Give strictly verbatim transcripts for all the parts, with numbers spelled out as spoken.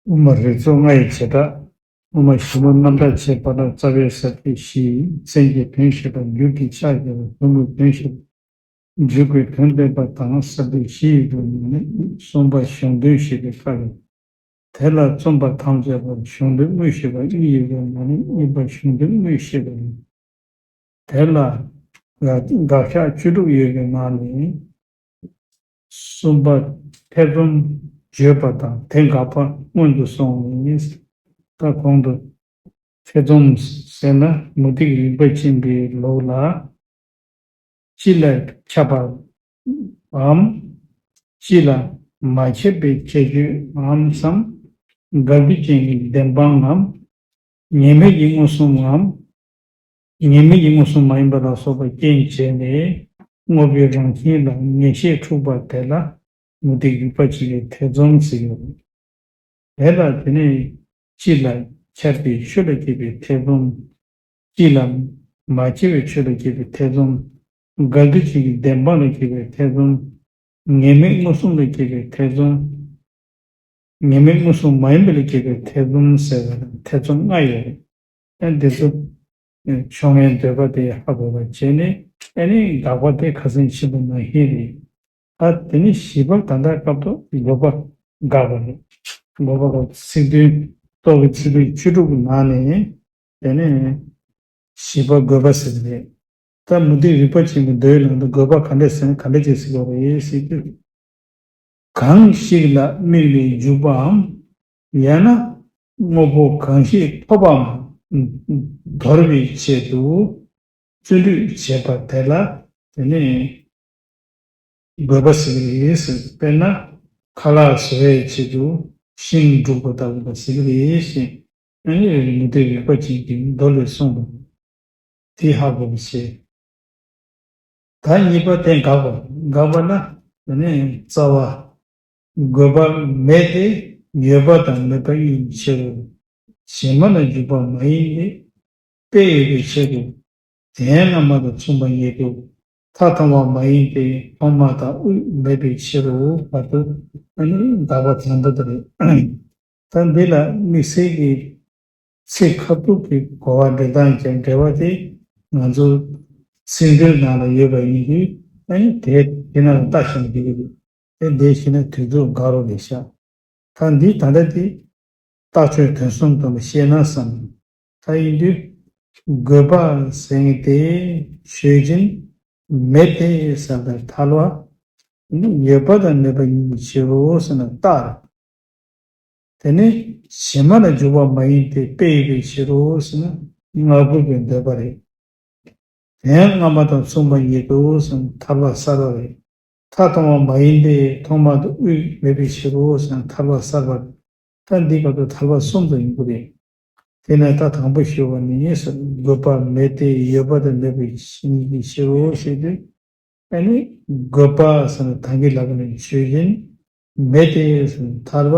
དབུ་མ་རིགས་ཚོགས་ལྔ་ཡི་བྱེ་བྲག། དབུ་མ་ཞིབ་མོ་རྣམ་གྲངས་ཕྱེད་པ་ལ། རྩ་བའི་ས་བཅད་བཞི། མཚན་གྱི་དོན་བཤད་པ། འགྱུར་གྱི་ཕྱག་བཞེས་པ། གཟུང་གི་དོན་བཤད་པ། འཇུག་པའི་དོན་སྟོན་པ་དང་། ས་བཅད་བཞི་ཡི་སྒོ་ནས་ནི། གསུམ་པ་གཞུང་དོན་བཤད་པའི་སྐབས་ཡིན། དེ་ལ་རྩོམ་པ་ཐམས་ཅད་པར་གཞུང་དོན་དངོས་བཤད་པ་གཉིས་ཡོད་པའི་ནང་ནས། གཉིས་པ་གཞུང་དོན་དངོས་བཤད་པ་ཡིན། དེ་ལ་དགག་བཞག་བཅུ་དྲུག་ཡོད་པའི་ནང་ནས། གསུམ་པ་ཐེ་ཚོམ་བརྗོད་པ་དང་། དེ་དགག་པ་སྔོན་དུ་སོང་བས། ད་གོང་དུ་ཐེ་ཚོམ་ཟེར་ན། མུ་སྟེགས་རིག་པ་ཅན་པའི་ལུགས་ལ། སྤྱི་ལ་ཁྱབ་པའམ། སྤྱི་ལ་མ་ཁྱབ་པའི་ཁྱད་ཆོས་ངམ་སམ། འགལ་འདུ་ཅན་གྱི་བདེན་དཔང་ངམ། ངེས་མེད་ཀྱི་མངོན་སུམ་ངམ། ངེས་མེད་ཀྱི་མངོན་སུམ་མ་ཡིན་པ་ལ་སོགས་པ་རྐྱེན་བྱས་ནས། དངོས་པོའི་རང་བཞིན་ལ་ངེས་ཤེས་འཁྲུགས་པ་དེ་ལ་མུ་སྟེགས་རིག་པ་ཅན་གྱི་ཐེ་ཚོམ་ཟེར་ཡོད། དེ་ལ་དེ་ནས་སྤྱི་ལ་ཁྱབ་པའི་ཆོས་ལ་སྐྱེས་པའི་ཐེ་ཚོམ། སྤྱི་ལ་མ་ཁྱབ་པའི་ཆོས་ལ་སྐྱེས་པའི་ཐེ་ཚོམ། འགལ་འདུ་ཅན་གྱི་བདེན་དཔང་ལ་སྐྱེས་པའི་ཐེ་ཚོམ། ངེས་མེད་མངོན་སུམ་ལ་སྐྱེས་པའི་ཐེ་ཚོམ། ངེས་མེད་མངོན་སུམ་མ་ཡིན་པ་ལ་སྐྱེས་པའི་ཐེ་ཚོམ་ཟེར་བ་དང་། ཐེ་ཚོམ་ལྔ་ཡོད་རེད། ཨ་འདི་ཚོ་ཕྱོགས་སྔའི་འདོད་པ་དེ་ཧ་གོ་བ་བྱས་ནས། ཨ་ནི་དགག་པ་དེ་ཁ་སང་ཕྱིན་པ་ནང་བཞིན་རེད། ད་དེ་ནི་བཞི་པ་ད་ལྟ་སྐབས་ཐོག་དགོས་པ་དགག་པ་རེད། དགོས་པ་ག་ཚིག་དོན་རྟོག་གེའི་ཚིག་དོན་བཅུ་དྲུག་གི་ནང་ནས། དེ་ནས་བཞི་པ་དགོས་པ་ཟེར་གྱི་རེད། ད་མུ་སྟེགས་རིག་པ་ཅན་གྱི་མདོའི་ནང་དུ་དགོས་པ་ག་འདྲས་ཟེར་ན། ག་འདྲས་ཅིག་ཟེར་དགོས་རེད་ཟེར་དུས། གང་ཞིག་ལ་དམིགས་ནས་འཇུག་པའམ། ཡང་ན་དངོས་པོ་གང་ཞིག་ཐོབ་པའམ། འདོར་བའི་ཆེད་དུ་བརྩོན་འགྲུས་བྱེད་པ་དེ་ལ། དེ་ནི་དགོས་པ་ཟེར་གྱི་རེད་ཟེར། དཔེར་ན་ཁ་ལག་བཟོ་བའི་ཆེད་དུ་ཤིང་སྒྲུག་པ་ལྟ་བུ་ལ་ཟེར་གྱི་རེད་ཞེས། ཨ་ནི་མུ་སྟེགས་རིག་པ་ཅན་གྱི་མདོ་ལས་གསུངས་པ་དེ་ཧ་གོ་བ་བྱས། ད་གཉིས་པ་དེ་དགག་པ། དགག་པ་ལ་དེ་ནི་རྩ་བ། དགོས་པ་མེད་དེ་ཡོད་པ་དང་མེད་པ་ཉིད་ཀྱི་ཕྱིར་རོ། གཞན་མ་ལ་འཇུག་པ་མ་ཡིན་ཏེ། དཔེ་ཡོད་པའི་ཕྱིར་རོ། དེའང་སྔ་མ་དང་མཚུངས་པ་ཉིད་དོ། མཐའ་མཐོང་བ་མ་ཡིན་ཏེ། ཐོག་མ་དང་དབུས་མེད་པའི་ཕྱིར་རོ། བར་དུ་ཨ་ནི་དགག་པ་དང་པོ་དེ་རེད། ད་འདི་ལ་དམིགས་བསལ་གྱི་ཚིག་ཁ་ཐུག་གི་གོ་བ་འགྲེལ་སྟངས་ཀྱི་འགྲེལ་པ་དེ་ང་ཚོ་ཚིག་འགྲེལ་ནང་ལ་ཡོད་པ་ཡིན་དུས། ཨ་ནི་དེ་དེ་ནང་ལ་ལྟ་ཤེས་ན་འགྲིག་གི་རེད། དེ་འདི་ཤེས་ན་དུས་ཚོད་འགག་རོགས་རེད་ཤག་ད་འདི་ད་ལྟ་དེ་རྟགས་ཆོས་དོན་གསུམ་དུ་མ་ཤེས་ན་བསམ། ད་ཡིན་དུས་དགོས་པ་ཟེར་མཁན་དེ་ཆོས་ཅན། མེད་དེ་ཟེར་བའི་ཐལ་བ། ཡོད་པ་དང་མེད་པ་ཉིད་ཀྱི་ཕྱིར་རོ་ཟེར་ན་རྟགས་རེད། དེ་ནི་གཞན་མ་ལ་འཇུག་པ་མ་ཡིན་ཏེ། དཔེ་ཡོད་པའི་ཕྱིར་རོ་ཟེར་ན་ལྔ་དགུ་པའི་འདོད་པ་རེད། དེ་ཡང་སྔ་མ་དང་མཚུངས་པ་ཉིད་དོ་ཟེར་ན་ཐལ་བ་གསར་པ་རེད། མཐའ་མཐོང་བ་མ་ཡིན་ཏེ། ཐོག་མ་དང་དབུས་མེད་པའི་ཕྱིར་རོ་ཟེར་ན་ཐལ་བ་གསར་པ་རེད། ད་འདི་སྐབས་སུ་ཐལ་བ་གསུམ་དུ་ཡིན་དགོས་རེད། དེ་ནས་ད་དང་པོ་ཞུ་བ་ནི། དགོས་པ་མེད་དེ། ཡོད་པ་དང་མེད་པའི་ཉིད་ཀྱི་ཕྱིར་རོ་ཞེས་དུས། ཨ་ནི་དགོས་པ་ཟེར་ན་ད་གིན་ལབ་པ་ནི་ཆོས་ཅན། མེད་དེ་ཟེར་ན་ཐལ་བ།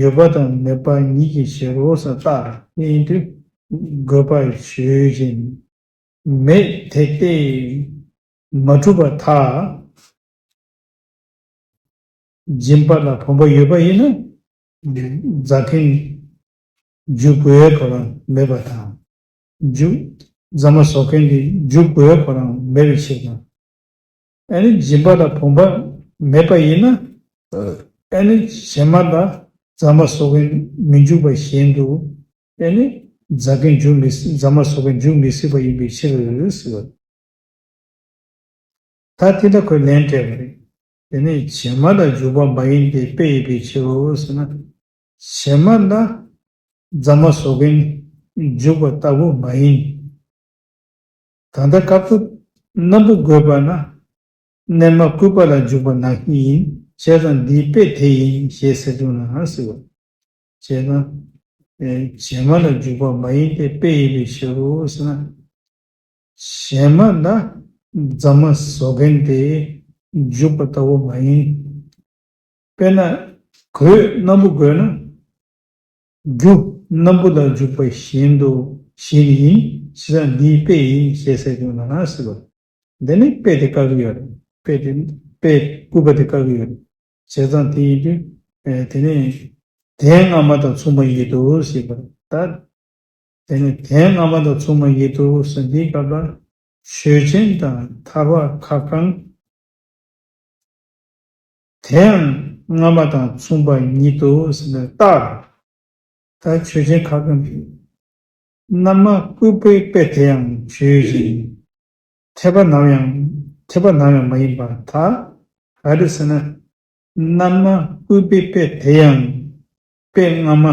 ཡོད་པ་དང་མེད་པ་ཉིད་ཀྱི་ཕྱིར་རོ་ཟེར་ན་རྟགས་རེད། དེ་ཡིན་དུས་དགོས་པ་ཆོས་ཅན། མེད་དེ་སྟེ། མ་གྲུབ་པར་ཐལ། སྦྱིན་པ་ལ་ཕོངས་པ་ཡོད་པ་ཡིན་ན། རྫ་མཁན་རྒྱུ་དགོས་ཁོ་རང་མེད་པར་ཐལ། རྒྱུ་རྫ་མ་བཟོ་མཁན་གྱི་རྒྱུ་དགོས་ཁོ་རང་མེད་པའི་ཕྱིར་དང་། ཨ་ནི་སྦྱིན་པ་ལ་ཕོངས་པ་མེད་པ་ཡིན་ན། ཨ་ནི་གཞན་མ་ལ་རྫ་མ་བཟོ་མཁན་མི་འཇུག་པ་བཞིན་དུ། ཨ་ནི་རྫ་མཁན་རྒྱུ་མི་སྲིད། རྫ་མ་བཟོ་མཁན་རྒྱུ་མི་སྲིད་པ་ཡིན་པའི་ཕྱིར་ཟེར་བ། ད་དེ་ལ་ཁོས་ལན་སྤྲད་པ་རེད། དེ་ནས་གཞན་མ་ལ་འཇུག་པ་མ་ཡིན་ཏེ། དཔེ་ཡོད་པའི་ཕྱིར་རོ་ཟེར་ན། གཞན་མ་ལ་རྫ་མ་བཟོ་མཁན་འཇུག་པ་ལྟ་བུ་མ་ཡིན། ད་ལྟ་སྐབས་སུ་སྣམ་བུ་དགོས་པ་ན། སྣལ་མ་སྐུད་པ་ལ་འཇུག་པ་ནང་བཞིན་ཡིན། བྱས་ཙང་འདིའི་དཔེ་དེ་ཡིན་ཞེས་ཟེར་དུས་ན་ཟེར་བ། བྱས་ཙང་། ཨེ། གཞན་མ་ལ་འཇུག་པ་མ་ཡིན་ཏེ། དཔེ་ཡིན་པའི་ཕྱིར་རོ་ཟེར་ན། གཞན་མ་ལ་རྫ་མ་བཟོ་མཁན་དེ་འཇུག་པ་ལྟ་བུ་མ་ཡིན། དཔེར་ན་གོས་སྣམ་བུ་དགོས་ན། རྒྱུ་སྣམ་བུ་ལ་འཇུག་པ་བཞིན་དུ་བཞིན་ཡིན། ཞེས་དང་འདིའི་དཔེ་ཡིན་ཞེས་ཟེར་དུས་ན་ཟེར་བ། འདི་ནི་དཔེ་དེ་བཀག་གི་ཡོད་རེད། དཔེ་དེ་དཔེ་སྐུད་པ་དེ་བཀག་གི་ཡོད་རེད། བྱས་ཙང་དེ་ཡིན་དུས། ཨེ། དེ་ནས་ དོན་སྔ་མ་དང་མཚུངས་པ་ཉིད་དུ་ཞེས་པ་ལྟར། དེ་ནི་དོན་སྔ་མ་དང་མཚུངས་པ་ཉིད་དུ་ཟེར་འདིའི་སྐབས་ལ་ཆོས་ཅན་དང་ཐར་པ་ཁ་བསྐང་། དེ་ཡང་སྔ་མ་དང་མཚུངས་པ་ཉིད་དུ་ཟེར་ནས་རྟགས། ད་ཆོས་ཅན་ཁ་བསྐང་གི་རྣལ་མ་བསྐུལ་བའི་དཔེ་དེ་ཡང་ཆོས་ཅན། འཐད་པ་ནམ་ཡང་འཐད་པ་ནམ་ཡང་མ་ཡིན་པར་ཐལ། ག་རེ་ཟེར་ན། རྣལ་མ་བསྐུལ་བའི་དཔེ་དེ་ཡང་དཔེ་སྔ་མ་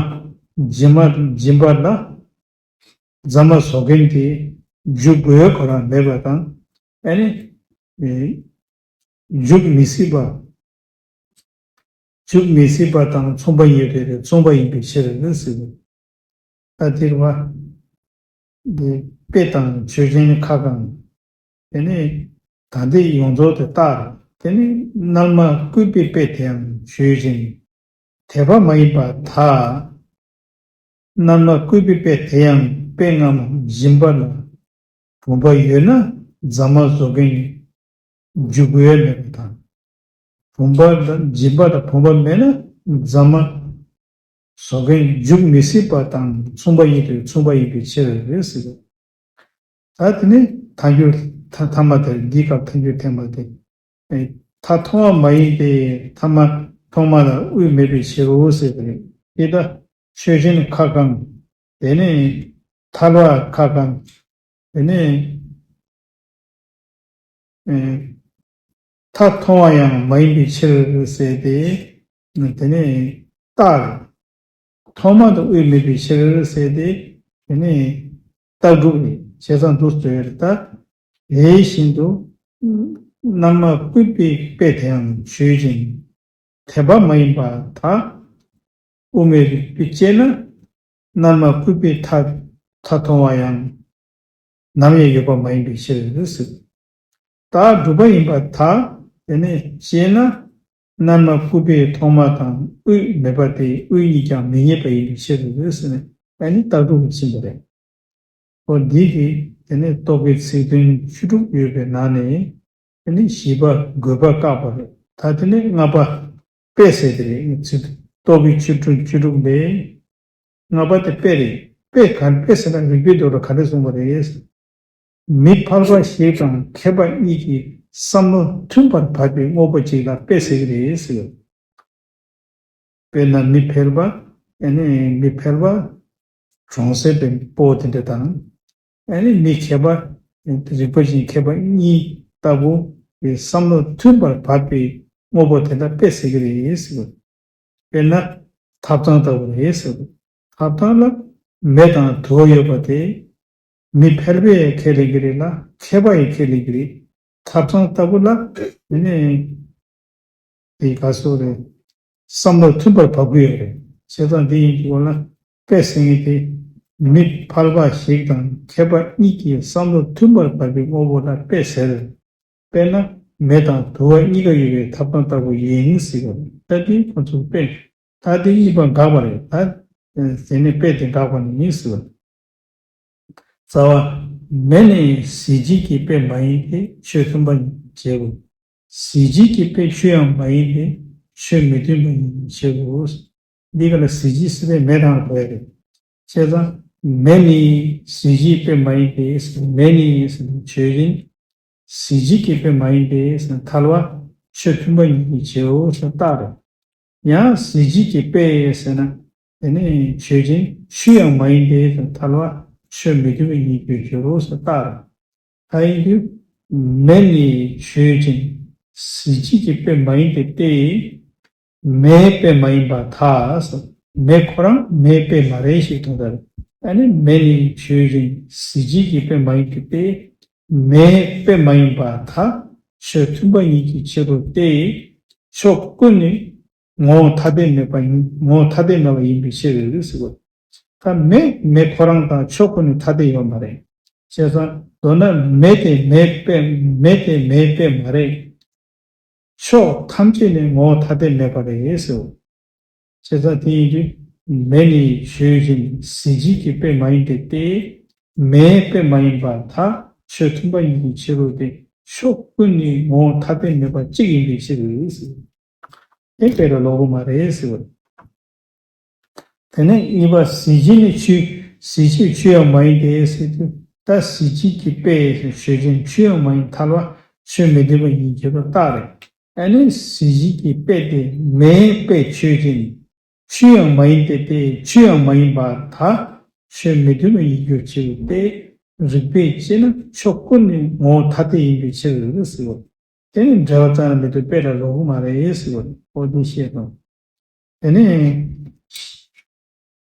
སྦྱིན་པ་སྦྱིན་པ་ལ་རྫ་མ་བཟོ་མཁན་དེ་འཇུག་དགོས་ཁོ་རང་མེད་པ་དང་། ཨ་ནི། འཇུག་མི་སྲིད་པ། འཇུག་མི་སྲིད་པ་དང་མཚུངས་པ་ཡིན་པའི་མཚུངས་པ་ཡིན་པའི་ཕྱིར་ཟེར། ད་དེར་བ། འདི་དཔེ་དང་ཆོས་ཅན་ཁ་བསྐང་། དེ་ནི་ད་ལྟའི་ཡོངས་རྫོགས་དེ་རྟགས་རེད། དེ་ནི་རྣལ་མ་བསྐུལ་བའི་དཔེ་དེ་ཡང་ཆོས་ཅན། འཐད་པ་མ་ཡིན་པར་ཐལ། རྣལ་མ་བསྐུལ་བའི་དཔེ་དེ་ཡང་དཔེ་སྔ་མ་སྦྱིན་པ་ལ་བུམ་པ་ཡོད་ན་རྫ་མ་བཟོ་མཁན་འཇུག་དགོས་ཡ་མེད་པ་དང་། བུམ་པ་དང་སྦྱིན་པ་དང་བུམ་པ་མེད་ན་རྫ་མ་བཟོ་མཁན་འཇུག་མི་སྲིད་པ་དང་མཚུངས་པ་ཡིན་དུས་མཚུངས་པ་ཡིན་པའི་ཕྱིར་རེད་ཟེར། ད་དེ་ནི་ཐལ་འགྱུར་ཐ་ཐ་མ་དེར་འདིའི་སྐབས་ཐལ་འགྱུར་འཐེན་པ་དེ། མཐའ་མཐོང་བ་མ་ཡིན་ཏེ་ཐ་མ་མཐོང་མ་ལ་དབུས་མེད་པའི་ཕྱིར་རོ་ཟེར་ཏེ། དེ་ལྟ་ཆོས་ཅན་ཁ་བསྐང་། དེ་ནི་ཐར་པ་ཁ་བསྐང་། དེ་ནི། ཨེ། མཐའ་མཐོང་བ་ཡང་མ་ཡིན་པའི་ཕྱིར་ཟེར་ཏེ། དེ་ནི་རྟགས་རེད། མཐོང་མ་དང་དབུས་མེད་པའི་ཕྱིར་ཟེར་ཏེ། དེ་ནི་རྟགས་གྲུབ་རེད། བྱས་ཙང་འདུག་ཟེར་རེད་ད། དེ་བཞིན་དུ། རྣལ་མ་བསྐུལ་བའི་དཔེ་དེའང་ཆོས་ཅན། འཐད་པ་མ་ཡིན་པར་ཐལ། དབུ་མའི་རིགས་པས་དཔྱད་ན། རྣལ་མ་བསྐུལ་བའི་མཐའ་མཐའ་མཐོང་བ་ཡང་ནམ་ཡང་ཡོད་པ་མ་ཡིན་པའི་ཕྱིར་ཟེར། རྟགས་གྲུབ་པ་ཡིན་པར་ཐལ། དེ་ནས་དཔྱད་ན། རྣལ་མ་བསྐུལ་བའི་མཐོང་མ་དང་དབུས་མེད་པ་སྟེ་དབུས་གཉིས་ཀྱང་མི་རྙེད་པ་ཡིན་པའི་ཕྱིར་ཟེར་ནས་ཨ་ནི་རྟགས་གྲུབ་ཀྱིས་ཕྱིན་པ་རེད། འོ་འདི་གིས་དེ་ནས་རྟོག་གེའི་ཚིག་དོན་བཅུ་དྲུག་ཡོད་པའི་ནང་ནས་དེ་ནས་བཞི་པ་དགོས་པ་བཀག་པ་རེད། ད་དེ་ནས་ལྔ་པ་དཔེ་ཟེར་དེ་རེད། ཚིག་རྟོག་གེ་བཅུ་དྲུག་བཅུ་དྲུག་ལས། ལྔ་པ་དེ་དཔེ་རེད། དཔེ་ག་དཔེ་ཟེར་ན་རིགས་པའི་མདོ་ལ་ག་རེ་གསུངས་པ་རེད། མི་ཕལ་པ་ཞིག་དང་མཁས་པ་གཉིས་ཀྱི་བསམ་བློ་མཐུན་པར་བབས་པའི་དངོས་པོ་གཅིག་ལ་དཔེ་ཟེར་གྱི་རེད་ཟེར། དཔེར་ན་མི་ཕལ་པ། ཨ་ནི་མི་ཕལ་པ། གྲོང་གསེབ་པའི་སྤོ་དེ་འདྲ་དང་། ཨ་ནི་མི་མཁས་པ། རིག་པ་ཅན་མཁས་པ་གཉིས་ལྟ་བུ་གི་བསམ་བློ་མཐུན་པར་བབས་པའི་དངོས་པོ་དེ་ལ་དཔེ་ཟེར་གྱི་རེད་ཟེར། དཔེར་ན་ཐབ་ཚང་ལྟ་བུ་རེད་ཟེར། ཐབ་ཚང་ལ་མེ་དང་དུ་བ་ཡོད་པ་དེ་མི་ཕལ་པས་ཁས་ལེན་གྱི་རེད་ལ་མཁས་པ་ཡིས་ཁས་ལེན་གྱི་རེད། ཐབ་ཚང་ལྟ་བུ་ལ་དེ་ནས་དེ་ག་སོགས་རེད། བསམ་བློ་མཐུན་པར་བབས་ཀྱི་ཡོད་རེད། བྱས་ཙང་འདི་ཡིན་གྱི་འོ་ན་དཔེ་ཟེར་མཁན་དེ་མི་ཕལ་པ་ཞིག་དང་མཁས་པ་གཉིས་ཀྱི་བསམ་བློ་མཐུན་པར་བབས་པའི་དངོས་པོ་ལ་དཔེ་ཟེར། དཔེར་ན་མེ་དང་དུ་བ་གཉིས་ཀ་ཡོད་པའི་ཐབ་ཚང་ལྟ་བུ་ཡིན་ཟེར་བ་ད་དེ་ཁོ་ཚོ་དཔེ། ད་དེ་གཉིས་པ་འགག་པ་རེད། ད་དེ་ནས་དཔེ་དེ་འགག་པ་ནི་ཡིན་ཟེར་བ། རྩ་བ། མེ་ནི་གཟི་བརྗིད་ཀྱི་དཔེ་མ་ཡིན་ཏེ་ཆོས་མཐུན་པ་ཉིད་ཀྱི་ཕྱིར་རོ། གཟི་བརྗིད་ཀྱི་དཔེ་ཆོས་ཡང་མ་ཡིན་ཏེ་ཆོས་མི་མཐུན་པ་ཉིད་ཀྱི་ཕྱིར་རོ། འདི་ག་ལ་གཟི་བརྗིད་ཟེར་བའི་མེ་རང་ལ་གོ་ཡ་རེད། བྱས་ཙང་མེ་ནི་གཟི་བརྗིད་དཔེ་མ་ཡིན་ཏེ་ཟེར་མེ་ནི་ཟེར་ན་ཆོས་ཅན། གཟི་བརྗིད་ཀྱི་དཔེ་མ་ཡིན་ཏེ་ཟེར་ན་ཐལ་བ་ཆོས་མཐུན་པ་ཉིད་ཀྱི་ཕྱིར་རོ་ཟེར་རྟགས་རེད། ཡང་གཟི་བརྗིད་ཀྱི་དཔེ་ཟེར་ན་དེ་ནི་ཆོས་ཅན། ཆོས་ཡང་མ་ཡིན་ཏེ་ཟེར་ན་ཐལ་བ་ཆོས་མི་མཐུན་པ་ཉིད་ཀྱི་ཕྱིར་རོ་ཟེར་རྟགས་རེད། ད་ཡིན་དུས་མེ་ནི་ཆོས་ཅན། གཟི་བརྗིད་ཀྱི་དཔེ་མ་ཡིན་ཏེ་སྟེ། མེའི་དཔེ་མ་ཡིན་པར་ཐལ། མེ་ཁོ་རང་མེའི་དཔེ་མ་རེད་ཞེས་དོན་དག་རེད། ཨ་ནི་མེ་ནི་ཆོས་ཅན། གཟི་བརྗིད་ཀྱི་དཔེ་མ་ཡིན་ཏེ་སྟེ། མེའི་དཔེ་མ་ཡིན་པར་ཐལ། ཆོས་མཐུན་པ་ཉིད་ཀྱི་ཕྱིར་རོ་སྟེ། ཕྱོགས་ཀུན་ནས་ངོ་བོ་ཐ་དད་མེད་པ་ཡིན། ངོ་བོ་ཐ་དད་མེད་པ་ཡིན་པའི་ཕྱིར་ཟེར་བ། ད་མེ་མེ་ཁོ་རང་དང་ཕྱོགས་ཀུན་ནས་ཐ་དད་ཡོད་མ་རེད། བྱས་ཙང་མདོར་ན་མེ་དེ་མེའི་དཔེ་མེ་དེ་མེའི་དཔེ་མ་རེད། ཕྱོགས་ཐམས་ཅད་ནས་ངོ་བོ་ཐ་དད་མེད་པ་རེད་ཟེར། བྱས་ཙང་དེ་ཡིན་དུས་མེ་ནི་ཆོས་ཅན། གཟི་བརྗིད་ཀྱི་དཔེ་མ་ཡིན་ཏེ་སྟེ། མེའི་དཔེ་མ་ཡིན་པར་ཐལ། ཆོས་མཐུན་པ་ཉིད་ཀྱི་ཕྱིར་རོ་སྟེ། ཕྱོགས་ཀུན་ནས་ངོ་བོ་ཐ་དད་མེད་པ་གཅིག་ཡིན་པའི་ཕྱིར་ཟེར། དེ་དཔེ་ལ་ལོག་གི་མ་རེད་ཟེར་བ། དེ་ནས་གཉིས་པ་གཟི་བརྗིད་ནི་ཆོས། གཟི་བརྗིད་ཆོས་ཡང་མ་ཡིན་ཏེ་ཟེར་དུས། ད་གཟི་བརྗིད་ཀྱི་དཔེ་ཆོས་ཅན། ཆོས་ཡང་མ་ཡིན། ཐལ་བ་ཆོས་མི་མཐུན་པ་ཡིན་ཞེས་པ་རྟགས་རེད། ཨ་ནི་གཟི་བརྗིད་ཀྱི་དཔེ་དེ་མེའི་དཔེ་ཆོས་ཅན། ཆོས་ཡང་མ་ཡིན་ཏེ། དེ་ཆོས་ཡང་མ་ཡིན་པར་ཐལ། ཆོས་མི་མཐུན་པ་ཡིན་རྒྱུར་བྱེད་པའི་དཔེ། རིགས་པས་དཔྱད་ན་ཆོས་ཀུན་ནི་ངོ་བོ་ཐ་དད་ཡིན་པའི་ཕྱིར་ཟེར་བ། དེ་ནི་འགྲེལ་བ་རྩ་ནས་མི་འདུག་དཔེ་ལ་ལོག་གི་མ་རེད་ཟེར་བ། འོ་དེ་བཤད་དང་། དེ་ནས་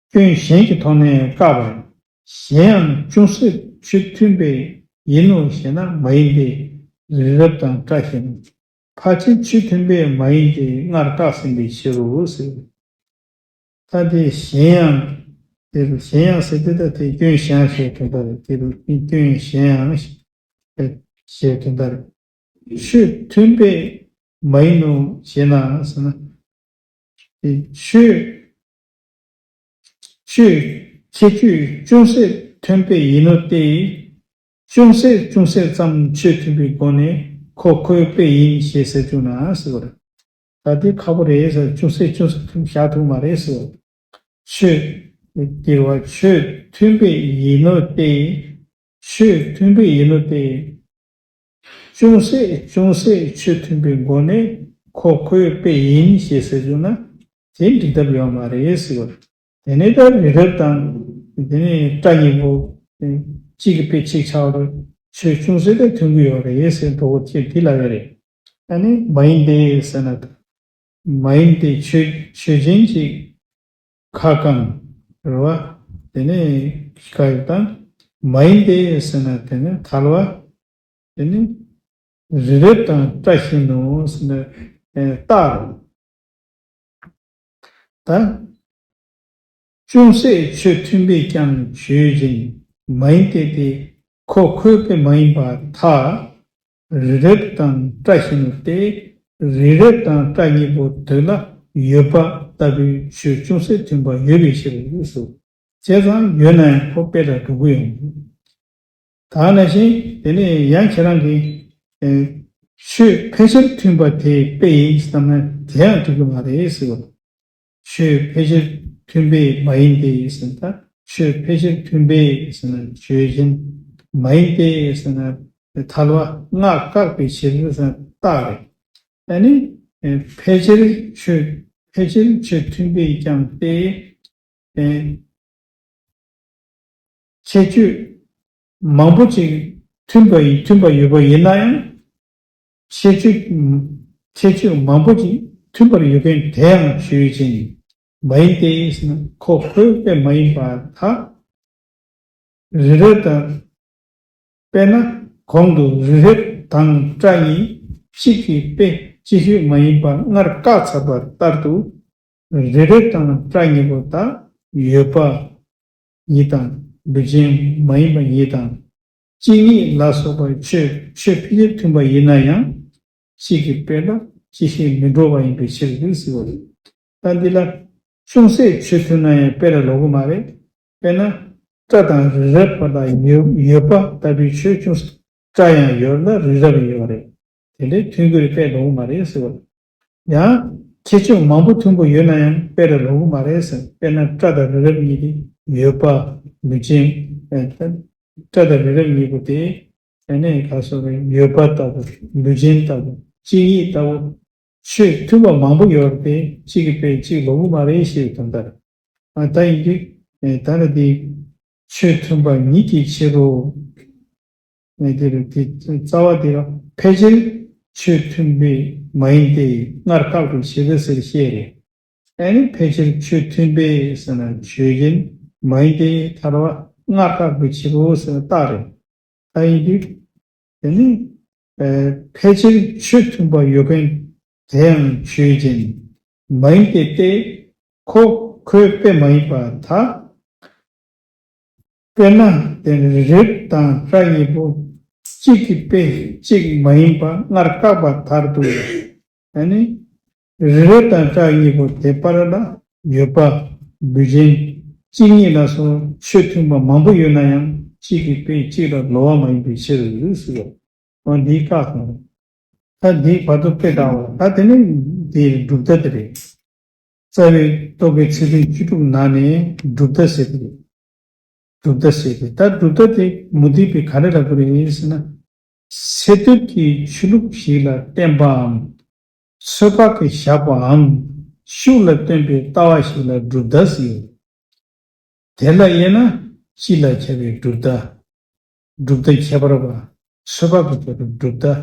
སྐྱོན་གཞན་གྱི་ཐོག་ནས་བཀག་པ། གཞན་ཡང་ཅུང་ཟད་ཆོས་མཐུན་པའི་ཡིན་ནོ་ཞེ་ན་མ་ཡིན་ཏེ། རི་རབ་དང་བཀྲ་ཤིས་ནོ། ཕལ་ཆེར་ཆོས་མཐུན་པས་མ་ཡིན་ཏེ། སྔར་བཀག་ཟིན་པའི་ཕྱིར་རོ་ཟེར། ད་དེ་གཞན་ཡང་། དེ་རུ་གཞན་ཡང་ཟེར་དུས་ད་དེ་སྐྱོན་གཞན་ཞེས་དོན་དག་རེད། དེ་རུ་སྐྱོན་གཞན་ཡང་ཞེས་དོན་དག་རེད། ཆོས་མཐུན་པས་མ་ཡིན་ནོ་ཞེ་ན་ཟེར་ན། དེ་ཆོས། ཆོས་ཁྱད་ཆོས་ཅུང་ཟད་མཐུན་པས་ཡིན་ནོ་སྟེ། ཅུང་ཟད་ཅུང་ཟད་ཙམ་ཆོས་མཐུན་པའི་སྒོ་ནས་ཁོ་ཁོའི་དཔེ་ཡིན་ཞེས་ཟེར་བཅུག་ན་ཟེར་བ་རེད། ད་དེ་ཁག་པོ་རེད་ཟེར། ཅུང་ཟད་ཅུང་ཟད་མཐུན་བཞག་ཐུབ་མ་རེད་ཟེར། ཆོས་དེ་བ་ཆོས་མཐུན་པས་ཡིན་ནོ་སྟེ། ཆོས་མཐུན་པས་ཡིན་ནོ་སྟེ། ཅུང་ཟད་ཅུང་ཟད་ཆོས་མཐུན་པའི་སྒོ་ནས་ཁོ་ཁོའི་དཔེ་ཡིན་ཞེས་ཟེར་བཅུག་ན་དེ་འགྲིག་ཐབས་ཡོད་མ་རེད་ཟེར་བ། དེ་ནས་ད་རི་རབ་དང་། དེ་ནས་བཀྲ་གཉིས་པོ། གཅིག་གི་དཔེ་གཅིག་ཆགས་པ་རེད། ཆོས་ཅུང་ཟད་དང་མཐུན་གྱི་ཡོད་རེད་ཟེར་འགྲོ་བོ་ཅེས་དེ་ལབ་ཡོད་རེད། ཨ་ནི་མ་ཡིན་ཏེ་ཟེར་ན། མ་ཡིན་ཏེ་ཆོས་ཆོས་ཅན་གྱི་ཁ་བསྐང་རེད་བ། དེ་ནས་ཁ་ཡོད་དང་། མ་ཡིན་ཏེ་ཟེར་ན་དེ་ནས་ཐལ་བ། དེ་ནི་རི་རབ་དང་བཀྲ་ཤིས་ནོ་ཟེར་ན་རྟགས་རེད། ད། ཅུང་ཟད་ཆོས་མཐུན་པས་ཀྱང་ཆོས་ཅན། མ་ཡིན་ཏེ་དེ་ཁོ་ཁོའི་དཔེ་མ་ཡིན་པར་ཐལ། རི་རབ་དང་བཀྲ་ཤིས་ནོ་སྟེ། རི་རབ་དང་བཀྲ་གཉིས་པོ་དེ་ལ་ཡོད་པ་ལྟ་བུའི་ཆོས་ཅུང་ཟད་མཐུན་པ་ཡོད་པའི་ཕྱིར་ཟེར། བྱས་ཙང་ཡོད་ན་ཡང་ཁོ་དཔེ་ལ་འགྲོ་གི་ཡོང་། ད་ནང་བཞིན་དེ་ནས་ཡང་ཁྱེད་རང་གིས། ཨེ། ཆོས་ཕལ་ཆེར་མཐུན་པ་དེ་དཔེ་ཡིན་བསམ་ན་དེ་ཡང་འགྲིག་གི་མ་རེད་ཟེར་བ། ཆོས་ཕལ་ཆེར་མཐུན་པས་མ་ཡིན་ཏེ་ཟེར་ན། ད་ཆོས་ཕལ་ཆེར་མཐུན་པས་ཟེར་ན་ཆོས་ཅན། མ་ཡིན་ཏེ་ཟེར་ན་ཐལ་བ་སྔར་བཀག་པའི་ཕྱིར་ཟེར་ན་རྟགས་རེད། ཨ་ནི། ཨེ། ཕལ་ཆེར་ཆོས་ཕལ་ཆེར་ཆོས་མཐུན་པས་ཀྱང་སྟེ། ཨེ། ཁྱད་ཆོས་མང་པོ་ཅིག་མཐུན་པ་ཡིན། མཐུན་པ་ཡོད་པ་ཡིན་ན་ཡང་། ཁྱད་ཆོས་ཁྱད་ཆོས་མང་པོ་ཅིག་མཐུན་པར་ཡོད་མཁན་དེ་ཡང་ཆོས་ཅན། མ་ཡིན་ཏེ་ཟེར་ན་ཁོ་ཁོའི་དཔེ་མ་ཡིན་པར་ཐལ། རི་རབ་དང་། དཔེར་ན་གོང་དུ་རི་རབ་དང་བཀྲ་གཉིས་གཅིག་གི་དཔེ་ཅིག་ཤོས་མ་ཡིན་པ་སྔར་བཀག་ཚར་བ་ལྟར་དུ། རི་རབ་དང་བཀྲ་གཉིས་པོ་དག་ཡོད་པ་ཉིད་དང་ལུས་ཅན་མ་ཡིན་པ་ཉིད་དང་གཅིག་ཉིད་ལ་སོགས་པ་ཆོས་ཆོས་ཕལ་ཆེར་མཐུན་པ་ཡིན་ན་ཡང་གཅིག་གི་དཔེ་ལ་གཅིག་ཤོས་མི་འགྲོ་བ་ཡིན་པའི་ཕྱིར་ཟེར་བ་རེད། ད་འདི་ལ་ཅུང་ཟད་ཆོས་མཐུན་ན་ཡང་དཔེ་ལ་ལོག་གི་མ་རེད། དཔེར་ན་བཀྲ་དང་རི་རབ་བར་ལ་ཡོད་ཡོད་པ་ལྟ་བུའི་ཆོས་ཅུང་ཟད། བཀྲ་ཡང་ཡོད་ལ་རི་རབ་ཡོད་རེད། དེ་འདྲའི་མཐུན་གྱི་རེད། དཔེ་ལོག་མ་རེད་ཟེར་བ། ཡང་ཁྱད་ཆོས་མང་པོ་མཐུན་པོ་ཡོད་ན་ཡང་དཔེ་ལ་ལོག་གི་མ་རེད་ཟེར། དཔེར་ན་བཀྲ་དང་རི་རབ་གཉིས་དེ་ཡོད་པ་ལུས་ཅན། ཨ། བཀྲ་དང་རི་རབ་གཉིས་པོ་དེ་ཨ་ནི་ག་སོགས་པའི་ཡོད་པ་ལྟ་བུ། ལུས་ཅན་ལྟ་བུ། གཅིག་ཉིད་ལྟ་བུ། ཆོས་མཐུན་པ་མང་པོ་ཡོད་རེད་དེ་གཅིག་གི་དཔེ་གཅིག་ལོག་གི་མ་རེད་ཞེས་དོན་དག་རེད། ཨ། ད་ཡིན་དུས། ཨེ། ད་ནི་དེ་ཆོས་མཐུན་པ་ཉིད་ཀྱི་ཕྱིར་རོ། ཨེ། དེ་རུ་དེ་རྩ་བ་དེ་ལ་ཕལ་ཆེར་ཆོས་མཐུན་པས་མ་ཡིན་ཏེ་སྔར་བཀག་པའི་ཕྱིར་ཟེར་བཤད་རེད། ཨ་ནི་ཕལ་ཆེར་ཆོས་མཐུན་པས་ཟེར་ན་ཆོས་ཅན། མ་ཡིན་ཏེ་ཐལ་བ་སྔར་བཀག་པའི་ཕྱིར་རོ་ཟེར་ན་རྟགས་རེད། ད་ཡིན་དུས། དེ་ནི། ཨེ། ཕལ་ཆེར་ཆོས་མཐུན་པ་ཡོད་མཁན་དེ་ཡང་ཆོས་ཅན། མ་ཡིན་ཏེ་སྟེ། ཁོ་ཁོའི་དཔེ་མ་ཡིན་པར་ཐལ། དཔེར་ན་དེ་རི་རབ་དང་བཀྲ་གཉིས་པོ་གཅིག་གི་དཔེ་གཅིག་མ་ཡིན་པ་སྔར་བཀག་པ་ལྟར་དུ། ཨ་ནི། རི་རབ་དང་བཀྲ་གཉིས་པོ་དེ་བར་ལ་ཡོད་པ་ལུས་ཅན། གཅིག་ཉིད་ལ་སོགས་ཆོས་མཐུན་པ་མང་པོ་ཡོད་ན་ཡང་གཅིག་གི་དཔེ་གཅིག་ལ་ལོག་པ་མ་ཡིན་པའི་ཕྱིར་ཟེར་བ། འོ་འདིའི་བཀག་སོང་། ད་འདིའི་བར་དུ་དཔེ་བལྟ་བ། ད་དེ་ནི་འདིའི་གྲུབ་མཐའ་དེ་རེད། རྩ་བའི་རྟོག་གེའི་ཚིག་དོན་བཅུ་དྲུག་ནང་ནས་གྲུབ་མཐའ་ཟེར་གྱི་རེད། གྲུབ་མཐའ་ཟེར་གྱི་རེད། ད་གྲུབ་མཐའ་དེ་མུ་སྟེགས་པས་ག་རེ་ལབ་ཀྱི་རེད་ཟེར་ན། སེལ་འདེབས་ཀྱི་ཆོས་ལུགས་ཤིག་ལ་བརྟེན་པའམ། ཚོད་དཔག་གིས་བཞག་པའམ། ཤུགས་ལ་བརྟེན་པའི་ལྟ་བ་ཞིག་ལ་གྲུབ་མཐའ་ཟེར། དེ་ལ་དབྱེ་ན་སྤྱི་ལ་ཁྱབ་པའི་གྲུབ་མཐའ། གྲུབ་མཐའ་ཁྱད་པར་བ། ཚོད་དཔག་གིས་ཁྱབ་པའི་གྲུབ་མཐའ།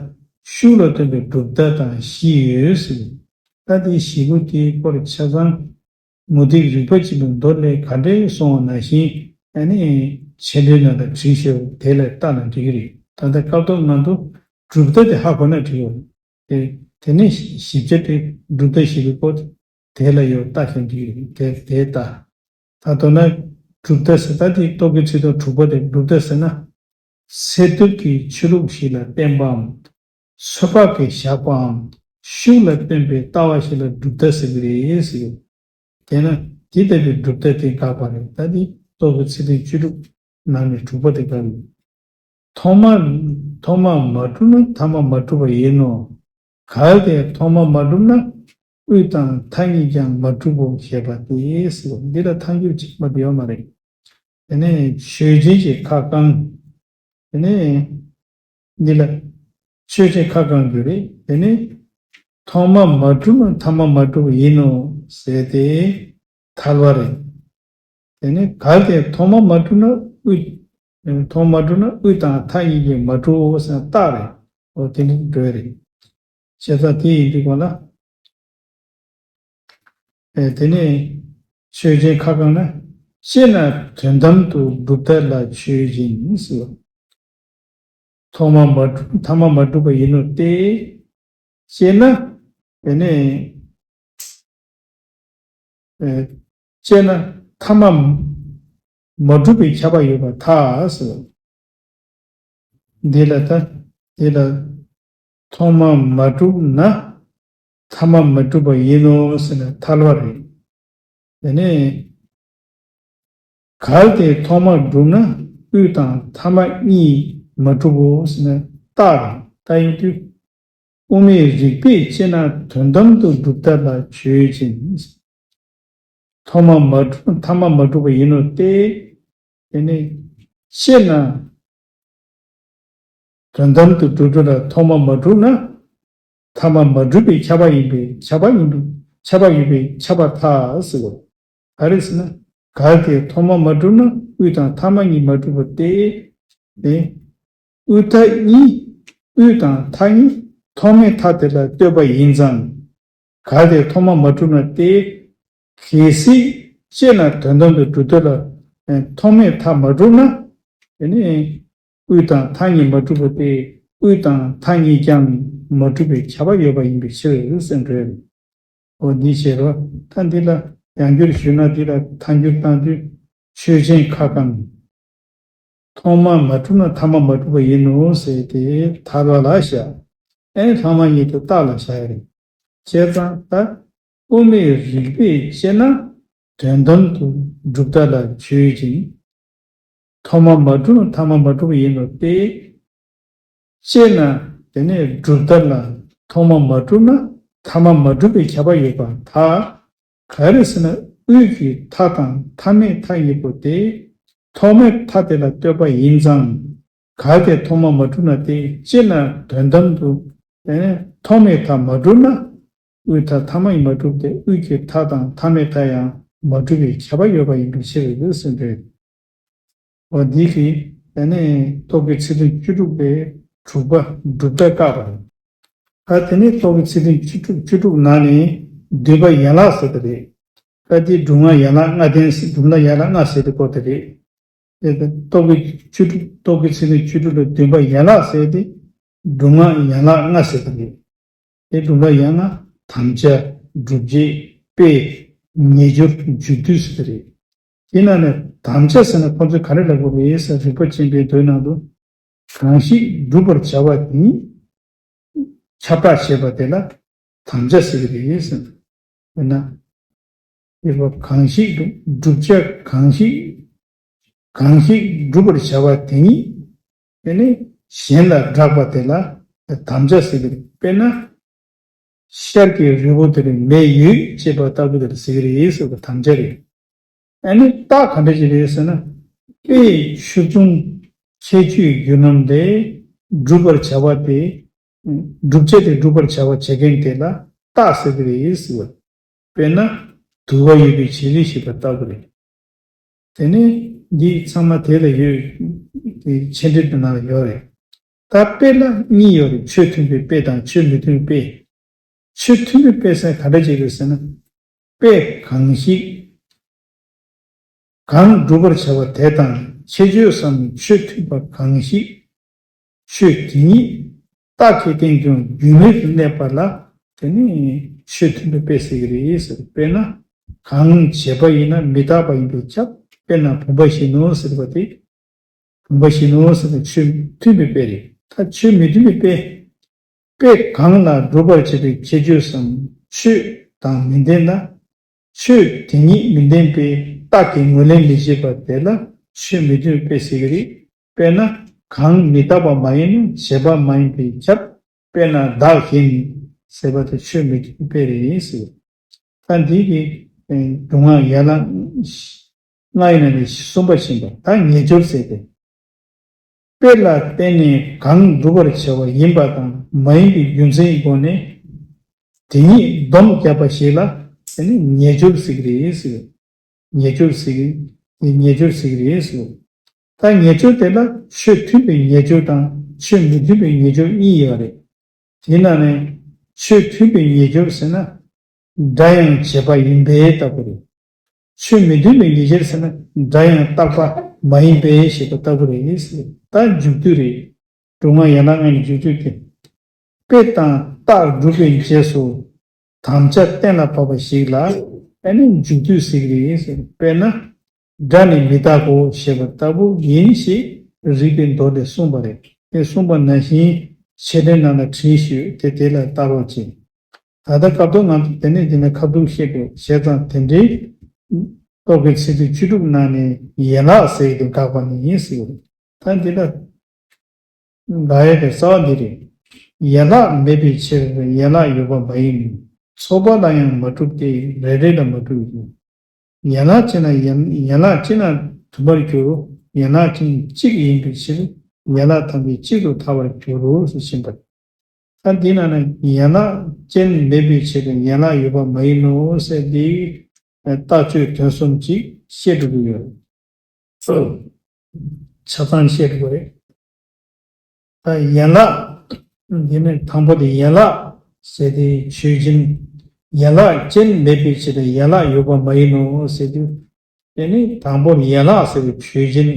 ཤུགས་ལ་བརྟེན་པའི་གྲུབ་མཐའ་དང་བཞི་ཡོད་ཟེར། ད་དེ་བཞི་པོ་དེའི་སྐོར་ཆ་ཚང་མུ་སྟེགས་རིག་པ་གཅིག་པའི་མདོ་ལས་ག་འདྲས་གསུངས་པ་ནང་བཞིན་ཨ་ནི་ཆེ་འབྲིང་ནང་དུ་བྲིས་ཤོག་དེ་ལ་བལྟས་ན་འགྲིག་གི་རེད། ད་ལྟ་སྐབས་ཐོག་ང་ཚོ་གྲུབ་མཐའ་དེ་ཧ་གོ་ན་འགྲིག་གི་རེད། དེ་དེ་ནས་ཞིབ་ཆ་དེ་གྲུབ་མཐའ་ཞེས་པའི་སྐོར་དེ་ལ་ཡོད་ལྟ་ཞིང་འགྲིག་དེ་དེ་ལྟ། ད་མདོར་ན་གྲུབ་མཐའ་ཟེར་ད་དེ་རྟོག་གེའི་ཚིག་དོན་དྲུག་པ་དེ་གྲུབ་མཐའ་ཟེར་ན། སེལ་འདེབས་ཀྱི་ཆོས་ལུགས་ཤིག་ལ་བརྟེན་པའམ། ཚོད་དཔག་གིས་བཞག་པའམ། ཤུགས་ལ་བརྟེན་པའི་ལྟ་བ་ཞིག་ལ་གྲུབ་མཐའ་ཟེར་གྱི་རེད་ཟེར། དེས་ན་དེ་ལྟ་བུའི་གྲུབ་མཐའ་དེ་དགག་པ་རེད། ད་དེ་རྟོག་གེའི་ཚིག་དོན་བཅུ་དྲུག་ནང་ནས་དྲུག་པ་དེ་དགག་ཡིན། ཐོག་མ་ཐོག་མ་མ་གྲུབ་ན་ཐ་མ་མ་གྲུབ་པ་ཡིན་ནོ། གལ་ཏེ་ཐོག་མ་མ་གྲུབ་ན་དབུས་དང་མཐའ་གཉིས་ཀྱང་མ་གྲུབ་བོ་ཞེས་པ་སྟེ་ཟེར། འདི་ལ་ཐལ་འགྱུར་གཅིག་མ་དེ་ཡོད་མ་རེད། དེ་ནས་ཆོས་ཅན་གྱི་ཁ་བསྐང་། དེ་ནས་འདི་ལ་ཆོས་ཅན་ཁ་བསྐང་རྒྱུ་རེད། དེ་ནས་ཐོག་མ་མ་གྲུབ་ན་ཐ་མ་མ་གྲུབ་པ་ཡིན་ནོ་ཟེར་ཏེ་ཐལ་བ་རེད། དེ་ནས་གལ་ཏེ་ཐོག་མ་མ་གྲུབ་ན་དབུས། ཐོག་མ་གྲུབ་ན་དབུས་དང་མཐའ་གཉིས་ཀྱིས་མ་གྲུབ་བོ་ཟེར་ན་རྟགས་རེད། འོ་དེ་འདྲ་འགྲོ་ཡི་རེད། བྱས་ཙང་དེ་ཡིན་དུས་གང་ལ། ཨེ་དེ་ནས་ཆོས་ཅན་ཁ་བསྐང་ན། དཔྱད་ན་དོན་དམ་དུ་གྲུབ་མཐའ་ལ་ཆོས་ཅན་ཟེར། ཐོག་མ་མ་གྲུབ་ཐ་མ་མ་གྲུབ་པ་ཡིན་ནོ་སྟེ། དཔྱད་ན། དེ་ནས། ཨེ། དཔྱད་ན་ཐ་མ་མ་གྲུབ་པའི་ཁྱབ་པ་ཡོད་པར་ཐལ་ཟེར། འདི་ལ་ད། འདི་ལ་ཐོག་མ་མ་གྲུབ་ན་ཐ་མ་མ་གྲུབ་པ་ཡིན་ནོ་ཟེར་ན་ཐལ་བ་རེད། དེ་ནས་གལ་ཏེ་ཐོག་མ་གྲུབ་ན་དབུས་དང་ཐ་མ་གཉིས་མ་གྲུབ་བོ་ཟེར་ན་རྟགས་རེད། ད་ཡིན་དུས། དབུ་མའི་རིགས་པས་དཔྱད་ན་དོན་དམ་དུ་གྲུབ་མཐའ་ལ་ཆོས་ཅན། ཐོག་མ་མ་གྲུབ་ཐ་མ་མ་གྲུབ་པ་ཡིན་ནོ་སྟེ། དེ་ནས་དཔྱད་ན་དོན་དམ་དུ་གྲུབ་མཐའ་ལ་ཐོག་མ་མ་གྲུབ་ན་ཐ་མ་མ་གྲུབ་པའི་ཁྱབ་པ་ཡིན་པས་ཁྱབ་པ་ཡིན་པས་ཁྱབ་པ་ཡོད་པས་ཁྱབ་པར་ཐལ་ཟེར་བ། ག་རེ་ཟེར་ན། གལ་ཏེ་ཐོག་མ་མ་གྲུབ་ན་དབུས་དང་ཐ་མ་གཉིས་མ་གྲུབ་པ་སྟེ། དེ། དབུས་མཐའ་གཉིས། དབུས་དང་མཐའ་གཉིས་ཐོག་མའི་མཐའ་དེ་ལ་ལྟོས་པ་ཡིན་ཙང་། གལ་ཏེ་ཐོག་མ་མ་གྲུབ་ན་སྟེ། གལ་སྲིད་དཔྱད་ན་དོན་དམ་དུ་གྲུབ་མཐའ་ལ་ཐོག་མའི་མཐའ་མ་གྲུབ་ན། དེ་ནི་དབུས་དང་མཐའ་གཉིས་མ་གྲུབ་པ་སྟེ། དབུས་དང་མཐའ་གཉིས་ཀྱང་མ་གྲུབ་པའི་ཁྱབ་པ་ཡོད་པ་ཡིན་པའི་ཕྱིར་ཟེར་འགྲོ་ཡོད། འོ་འདི་བྱེད་རོགས། ད་འདི་ལ་ཡང་བསྐྱར་ཞུས་ན་འདི་ལ་ཐལ་འགྱུར་བཏང་དུས་ཆོས་ཅན་ཁ་བསྐང་། ཐོག་མ་མ་གྲུབ་ན་ཐ་མ་མ་གྲུབ་པ་ཡིན་ནོ་ཟེར་ཏེ་ཐལ་བ་ལ་བཞག་ཨེ་ལྷག་མ་ཉིད་དུ་རྟགས་ལ་བཞག་ཡ་རེད། བྱས་ཙང་ད་དབུ་མའི་རིགས་པས་དཔྱད་ན་དོན་དམ་དུ་གྲུབ་མཐའ་ལ་ཆོས་ཅན། ཐོག་མ་མ་གྲུབ་ན་ཐ་མ་མ་གྲུབ་པ་ཡིན་ནོ་སྟེ། དཔྱད་ན་དེ་ནས་གྲུབ་མཐའ་ལ་ཐོག་མ་མ་གྲུབ་ན་ཐ་མ་མ་གྲུབ་པའི་ཁྱབ་པ་ཡོད་པར་ཐལ། ག་རེ་ཟེར་ན་དབུས་ཀྱི་མཐའ་དང་མཐའ་མེད་མཐའ་གཉིས་པོ་སྟེ། ཐོག་མའི་མཐའ་དེ་ལ་ལྟོས་པ་ཡིན་ཙང་། གལ་ཏེ་ཐོག་མ་མ་གྲུབ་ན་སྟེ་དཔྱད་ན་དོན་དམ་དུ། དེ་ནས་ཐོག་མའི་མཐའ་མ་གྲུབ་ན། དབུས་མཐའ་ཐ་མ་གཉིས་མ་གྲུབ་སྟེ་དབུས་ཀྱི་མཐའ་དང་མཐའ་མེད་མཐའ་ཡང་མ་གྲུབ་པའི་ཁྱབ་པ་ཡོད་པ་ཡིན་པའི་ཕྱིར་ཟེར་འདོད། འོ་འདི་གིས་ཨ་ནི་རྟོག་གེའི་ཚིག་དོན་བཅུ་དྲུག་པའི་དྲུག་པ་གྲུབ་མཐའ་བཀག་པ་རེད། ད་དེ་ནས་རྟོག་གེའི་ཚིག་དོན་བཅུ་དྲུག་བཅུ་དྲུག་ནང་ནས་བདུན་པ་ཡན་ལག་ཟེར་དེ་རེད། ད་དེ་སྒྲུབ་ངག་ཡན་ལག་ལྔ་ལྡན་ཟེར་སྒྲུབ་ངག་ཡན་ལག་ལྔ་ཟེར་དེ་སྐོར་དེ་རེད། དེ་ལྟར་རྟོག་གེ་བཅུ་དྲུག་རྟོག་གེའི་ཚིག་དོན་བཅུ་དྲུག་ལ་བདུན་པ་ཡན་ལག་ཟེར་ཏེ། སྒྲུབ་ངག་ཡན་ལག་ལྔ་ཟེར་དེ་རེད། དེ་སྒྲུབ་ངག་ཡན་ལག་དམ་བཅའ། སྒྲུབ་བྱེད། དཔེ། ཉེ་སྦྱོར། མཇུག་བསྡུ་ཟེར་དེ་རེད། དེ་ནང་ནས་དམ་བཅའ་ཟེར་ན་ཁོ་ཚོས་ག་རེ་ལབ་དགོས་རེད་ཟེར་རིག་པ་ཅན་པའི་མདོའི་ནང་དུ། གང་ཞིག་བསྒྲུབ་པར་བྱ་བ་དེ་ཉིད་ཁྱབ་བསྒྲགས་བྱེད་པ་དེ་ལ་དམ་བཅའ་ཟེར་གྱི་རེད་ཟེར། དཔེར་ན། དེ་བ་གང་ཞིག་བསྒྲུབ་བྱ་གང་ཞིག་གང་ཞིག་བསྒྲུབ་པར་བྱ་བ་དེ་ཉིད་དེ་ནི་གཞན་ལ་བསྒྲགས་པ་དེ་ལ་དམ་བཅའ་ཟེར་གྱི་རེད། དཔེར་ན། ཤར་གྱི་རི་བོ་དེར་མེ་ཡོད་ཅེས་པ་ལྟ་བུ་དེར་ཟེར་གྱི་རེད་ཟེར་བ་དམ་བཅའ་རེད། ཨ་ནི་རྟགས་ག་འདྲ་ཅིག་རེད་ཟེར་ན། དཔེ་ཆོས་མཚུངས་ཁྱད་ཆོས་བརྒྱུད་རྣམས་ལས་སྒྲུབ་པར་བྱ་བ་དེ། བསྒྲུབ་བྱ་དེ་སྒྲུབ་པར་བྱ་བ་བྱེད་མཁན་དེ་ལ་རྟགས་ཟེར་གྱི་རེད་ཟེར་བ། དཔེར་ན། དུ་བ་ཡོད་པའི་བྱེད་ལས་ཞེས་པ་ལྟ་བུ་རེད། དེ་ནས་འདི་ཚང་མ་དེ་ལ་ཡོད། དེ་ཆེ་འབྲེལ་དེ་ནང་ལ་ཡོད་རེད། ད་དཔེ་ལ་གཉིས་ཡོད་རེད། ཆོས་མཐུན་པའི་དཔེ་དང་ཆོས་མི་མཐུན་པའི་དཔེ། ཆོས་མཐུན་པའི་དཔེ་ཟེར་ག་འདྲ་ཅིག་རེད་ཟེར་ན། དཔེ་གང་ཞིག་གང་སྒྲུབ་པར་བྱ་བ་དེ་དང་ཁྱད་ཆོས་སམ་ཆོས་མཐུན་པ་གང་ཞིག་ཆོས་དེ་ཉིད་རྟགས་ཀྱིས་བསྟན་ཀྱང་རྒྱུན་མེད་དུ་གནས་པ་ལ་དེ་ནི་ཆོས་མཐུན་པའི་དཔེ་ཟེར་གྱི་རེད་ཟེར། དཔེར་ན། གང་བྱས་པ་ཡིན་ན་མི་རྟག་པ་ཡིན་པས་ཁྱབ། དཔེར་ན་བུམ་པ་བཞིན་ནོ་ཟེར་བ་དེ། བུམ་པ་བཞིན་ནོ་ཟེར་བ་ཆོས་མཐུན་པའི་དཔེ་རེད། ད་ཆོས་མི་མཐུན་པའི་དཔེ། དཔེ་གང་ལ་སྒྲུབ་པར་བྱེད་པའི་ཁྱད་ཆོས་སམ་ཆོས་དང་མི་ལྡན་ན། ཆོས་དེ་ཉིད་མི་ལྡན་པའི་རྟགས་ཀྱིས་ངོས་ལེན་མི་བྱེད་པ་དེ་ལ་ཆོས་མི་མཐུན་པའི་དཔེ་ཟེར་གྱི་རེད། དཔེར་ན། གང་མི་རྟག་པ་མ་ཡིན་ན་བྱས་པ་མ་ཡིན་པས་ཁྱབ། དཔེར་ན་བདག་གཞན་ཟེར་བ་དེ་ཆོས་མི་མཐུན་པའི་དཔེ་རེད་ཟེར། ད་འདི་གི་སྒྲུབ་ངག་ཡན་ལག་ལྔ་ཡི་ནང་ནས་གསུམ་པ་ཕྱིན་པ་ད་ཉེས་སྦྱོར་ཟེར་ཏེ། དཔེ་ལ་བརྟེན་ནས་གང་སྒྲུབ་པར་བྱ་བ་ཡིན་པ་དང་མ་ཡིན་པའི་རྒྱུ་མཚན་གྱི་སྒོ་ནས། དེ་ཉིད་སྡོམ་བརྒྱབ་པ་ཞིག་ལ་དེ་ནི་ཉེས་སྦྱོར་ཟེར་གྱི་རེད་ཟེར། ཉེས་སྦྱོར་ཟེར་གྱི་ཉེས་སྦྱོར་ཟེར་གྱི་རེད་ཟེར། ད་ཉེས་སྦྱོར་དེ་ལ་ཆོས་མཐུན་པའི་ཉེས་སྦྱོར་དང་ཆོས་མི་མཐུན་པའི་ཉེས་སྦྱོར་གཉིས་ཡོད་རེད། དེའི་ནང་ནས་ཆོས་མཐུན་པའི་ཉེས་སྦྱོར་ཟེར་ན། སྒྲ་ཡང་བྱས་པ་ཡིན་པས་ལྟ་བུ་རེད། ཆོས་མི་མཐུན་པའི་ཉེས་སྦྱོར་ཟེར་ན་སྒྲ་ཡང་རྟག་པ་མ་ཡིན་པས་ཞེས་པ་ལྟ་བུ་རེད་ཟེར། ད་མཇུག་བསྡུ་རེད། སྒྲུབ་ངག་ཡན་ལག་ལྔ་ཡི་མཇུག་བསྡུ་དེ། དཔེ་དང་རྟགས་སྒྲུབ་པའི་རྗེས་སུ་དམ་བཅའ་གཏན་ལ་ཕབ་པ་ཞིག་ལ་ཨ་ནི་མཇུག་བསྡུ་ཟེར་གྱི་རེད་ཟེར། དཔེར་ན། སྒྲ་ནི་མི་རྟག་གོ་ཞེས་པ་ལྟ་བུ་ཡིན་ཞེས་རིགས་པའི་མདོ་ལས་གསུངས་པ་རེད། དེ་གསུངས་པ་ནང་བཞིན་ཆེ་འབྲེལ་ནང་ལ་བྲིས་ཞུས་ཏེ་དེ་ལ་ལྟ་རོགས་གྱིས། ད་ལྟ་སྐབས་ཐོག་ང་ཚོ་དེ་ནས་དེ་ནས་ཁ་ཐུག་བཤད་དགོས་བྱས་ཙང་དེ་འདྲའི་སྟོབས་ཀྱི་ཚིག་དེ་བཅུ་དྲུག་ནང་ནས་ཡན་ལག་ཟེར་ཡས་དེ་དགག་པ་ནི་ཡིན་ཟེར་གྱི་རེད། ད་འདི་ལ་དགག་ཡས་དེ་རྩ་བ་འདི་རེད། ཡན་ལག་མེད་པའི་ཕྱིར་ཡན་ལག་ཡོད་པ་མ་ཡིན། ཚོགས་པ་ལ་ཡང་མ་གྲུབ་སྟེ་རེ་རེ་ལ་མ་གྲུབ་ཡིན། ཡན་ལག་གཅིག་ན་ཡན་ཡན་ལག་གཅིག་ན་དུ་མར་འགྱུར། ཡན་ལག་ཅན་གཅིག་ཡིན་པའི་ཕྱིར་ཡན་ལག་ཐམས་ཅད་གཅིག་ཏུ་ཐལ་བར་འགྱུར་རོ་ཞེས་ཕྱིན་པ། ད་འདི་ན་ནི་ཡན་ལག་ཅན་མེད་པའི་ཕྱིར་ཡན་ལག་ཡོད་པ་མ་ཡིན་ནོ་ཟེར་འདི་རྟགས་ཆོས་དོན་གསུམ་གྱིས་བཤད་འགྲོ་གི་ཡོད། ཆ་ཚང་བཤད་འགྲོ་གི་རེད། ད་ཡན་ལག་འདི་ནི་དང་པོ་དེ་ཡན་ལག་ཟེར་དེ་ཆོས་ཅན། ཡན་ལག་ཅན་མེད་པའི་ཕྱིར་ཡན་ལག་ཡོད་པ་མ་ཡིན་ནོ་ཟེར་དུས། དེ་ནི་དང་པོར་ཡན་ལག་ཟེར་བའི་ཆོས་ཅན་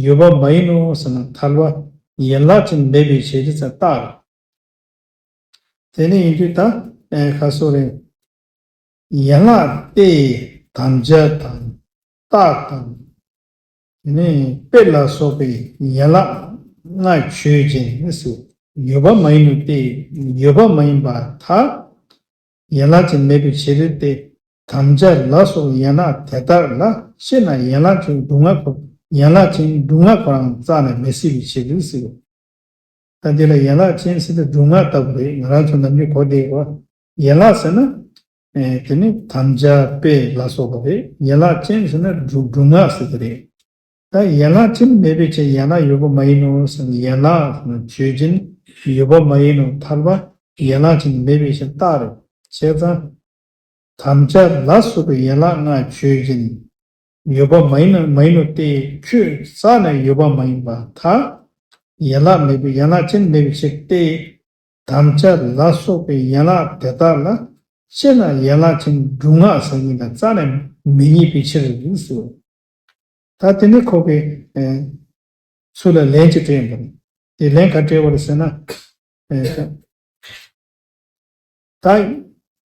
ཡོད་པ་མ་ཡིན་ནོ་ཟེར་ན་ཐལ་བ་ཡན་ལག་ཅན་མེད་པའི་ཕྱིར་ཟེར་རྟགས་རེད། དེ་ནི་ཡིན་དུས་ད་ཨེ་ཁ་སོ་རེད། ཡན་ལག་སྟེ་དམ་བཅའ་དང་རྟགས་དང་། དེ་ནས་དཔེ་ལ་སོགས་པའི་ཡན་ལག་ལྔ་ཆོས་ཅན་ཟེར། ཡོད་པ་མ་ཡིན་ནོ་སྟེ་ཡོད་པ་མ་ཡིན་པར་ཐལ། ཡན་ལག་ཅན་མེད་པའི་ཕྱིར་ཏེ། དམ་བཅའ་ལ་སོགས་ཡན་ལག་དེ་དག་ལ་དཔྱད་ན་ཡན་ལག་ཅན་སྒྲུབ་ངག་གོ་ཡན་ལག་ཅན་སྒྲུབ་ངག་ཁོ་རང་རྩ་ནས་མི་སྲིད་པའི་ཕྱིར་ཟེར། ད་འདི་ལ་ཡན་ལག་ཅན་ཟེར་ཏེ་སྒྲུབ་ངག་ལྟ་བུ་རེད། ང་རང་ཚོ་ནམ་རྒྱུན་གོ་བསྡད་ཡོད། ཡན་ལག་ཟེར་ན། ཨེ་དེ་ནི་དམ་བཅའ་དཔེ་ལ་སོགས་པ་རེད། ཡན་ལག་ཅན་ཟེར་ན་སྒྲུབ་སྒྲུབ་ངག་ཟེར་དེ་རེད། ད་ཡན་ལག་ཅན་མེད་པའི་ཕྱིར་ཡན་ལག་ཡོད་པ་མ་ཡིན་ནོ་ཟེར་ན་ཡན་ལག་ཟེར་ན་ཆོས་ཅན་ཡོད་པ་མ་ཡིན་ནོ་ཐལ་བ་ཡན་ལག་ཅན་མེད་པའི་ཕྱིར་རྟགས་རེད། བྱས་ཙང་། དམ་བཅའ་ལ་སོགས་པའི་ཡན་ལག་ལྔ་ཆོས་ཅན། ཡོད་པ་མ་ཡིན་ན་མ་ཡིན་ནོ་སྟེ་ཁྱོད་རྩ་ནས་ཡོད་པ་མ་ཡིན་པར་ཐལ། ཡན་ལག་མེད་པའི་ཡན་ལག་ཅན་མེད་པའི་ཕྱིར་ཏེ། དམ་བཅའ་ལ་སོགས་པའི་ཡན་ལག་དེ་དག་ལ་དཔྱད་ན་ཡན་ལག་ཅན་སྒྲུབ་ངག་ཟེར་མཁན་དང་རྩ་ནས་མི་རྙེད་པའི་ཕྱིར་ཟེར། ད་དེ་ནི་ཁོ་གི་ཚུལ་ལ་ལན་ཅིག་སྤྲད་ཡོང་པ་རེད། དེ་ལན་ག་སྤྲད་པ་རེད་ཟེར་ན། ད་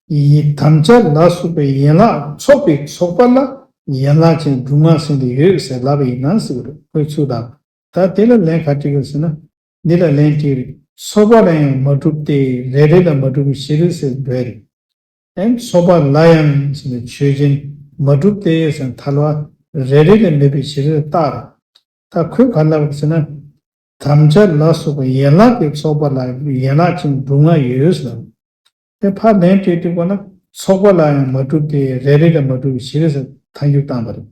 ཡི་དམ་བཅའ་ལ་སོགས་པའི་ཡན་ལག་ཚོགས་པའི་ཚོགས་པ་ལ་ཡན་ལག་ཅན་སྒྲུབ་ངག་ཟེར་དེ་ཡོད་ཟེར་ལབ་པ་ཡིན་ན་ཟེར་བ་རེད། ཁོའི་ཚུལ་དང་། ད་དེ་ལ་ལན་ག་སྤྲད་ཡོད་ཟེར་ན། འདི་ལ་ལན་སྤྲད་རེད། ཚོགས་པ་ལ་ཡང་མ་གྲུབ་སྟེ་རེ་རེ་ལ་མ་གྲུབ་པའི་ཕྱིར་ཟེར་འདོད་རེད། ཨེ་ཚོགས་པ་ལ་ཡང་ཟེར་ནས་ཆོས་ཅན་མ་གྲུབ་སྟེ་ཟེར་ཐལ་བ་རེ་རེ་ལ་མེད་པའི་ཕྱིར་རྟགས་རེད། ད་ཁོས་ག་ལབ་ཟེར་ན། དམ་བཅའ་ལ་སོགས་པའི་ཡན་ལག་གི་ཚོགས་པ་ལ་ཡན་ལག་ཅན་སྒྲུབ་ངག་ཡོད་ཟེར། དེ་ཕར་ལན་སྤྲད་དུས་གོ་ན་ཚོགས་པ་ལ་ཡང་མ་གྲུབ་སྟེ་རེ་རེ་ལ་མ་གྲུབ་པའི་ཕྱིར་ཟེར་ཐལ་འགྱུར་བཏང་པ་རེད།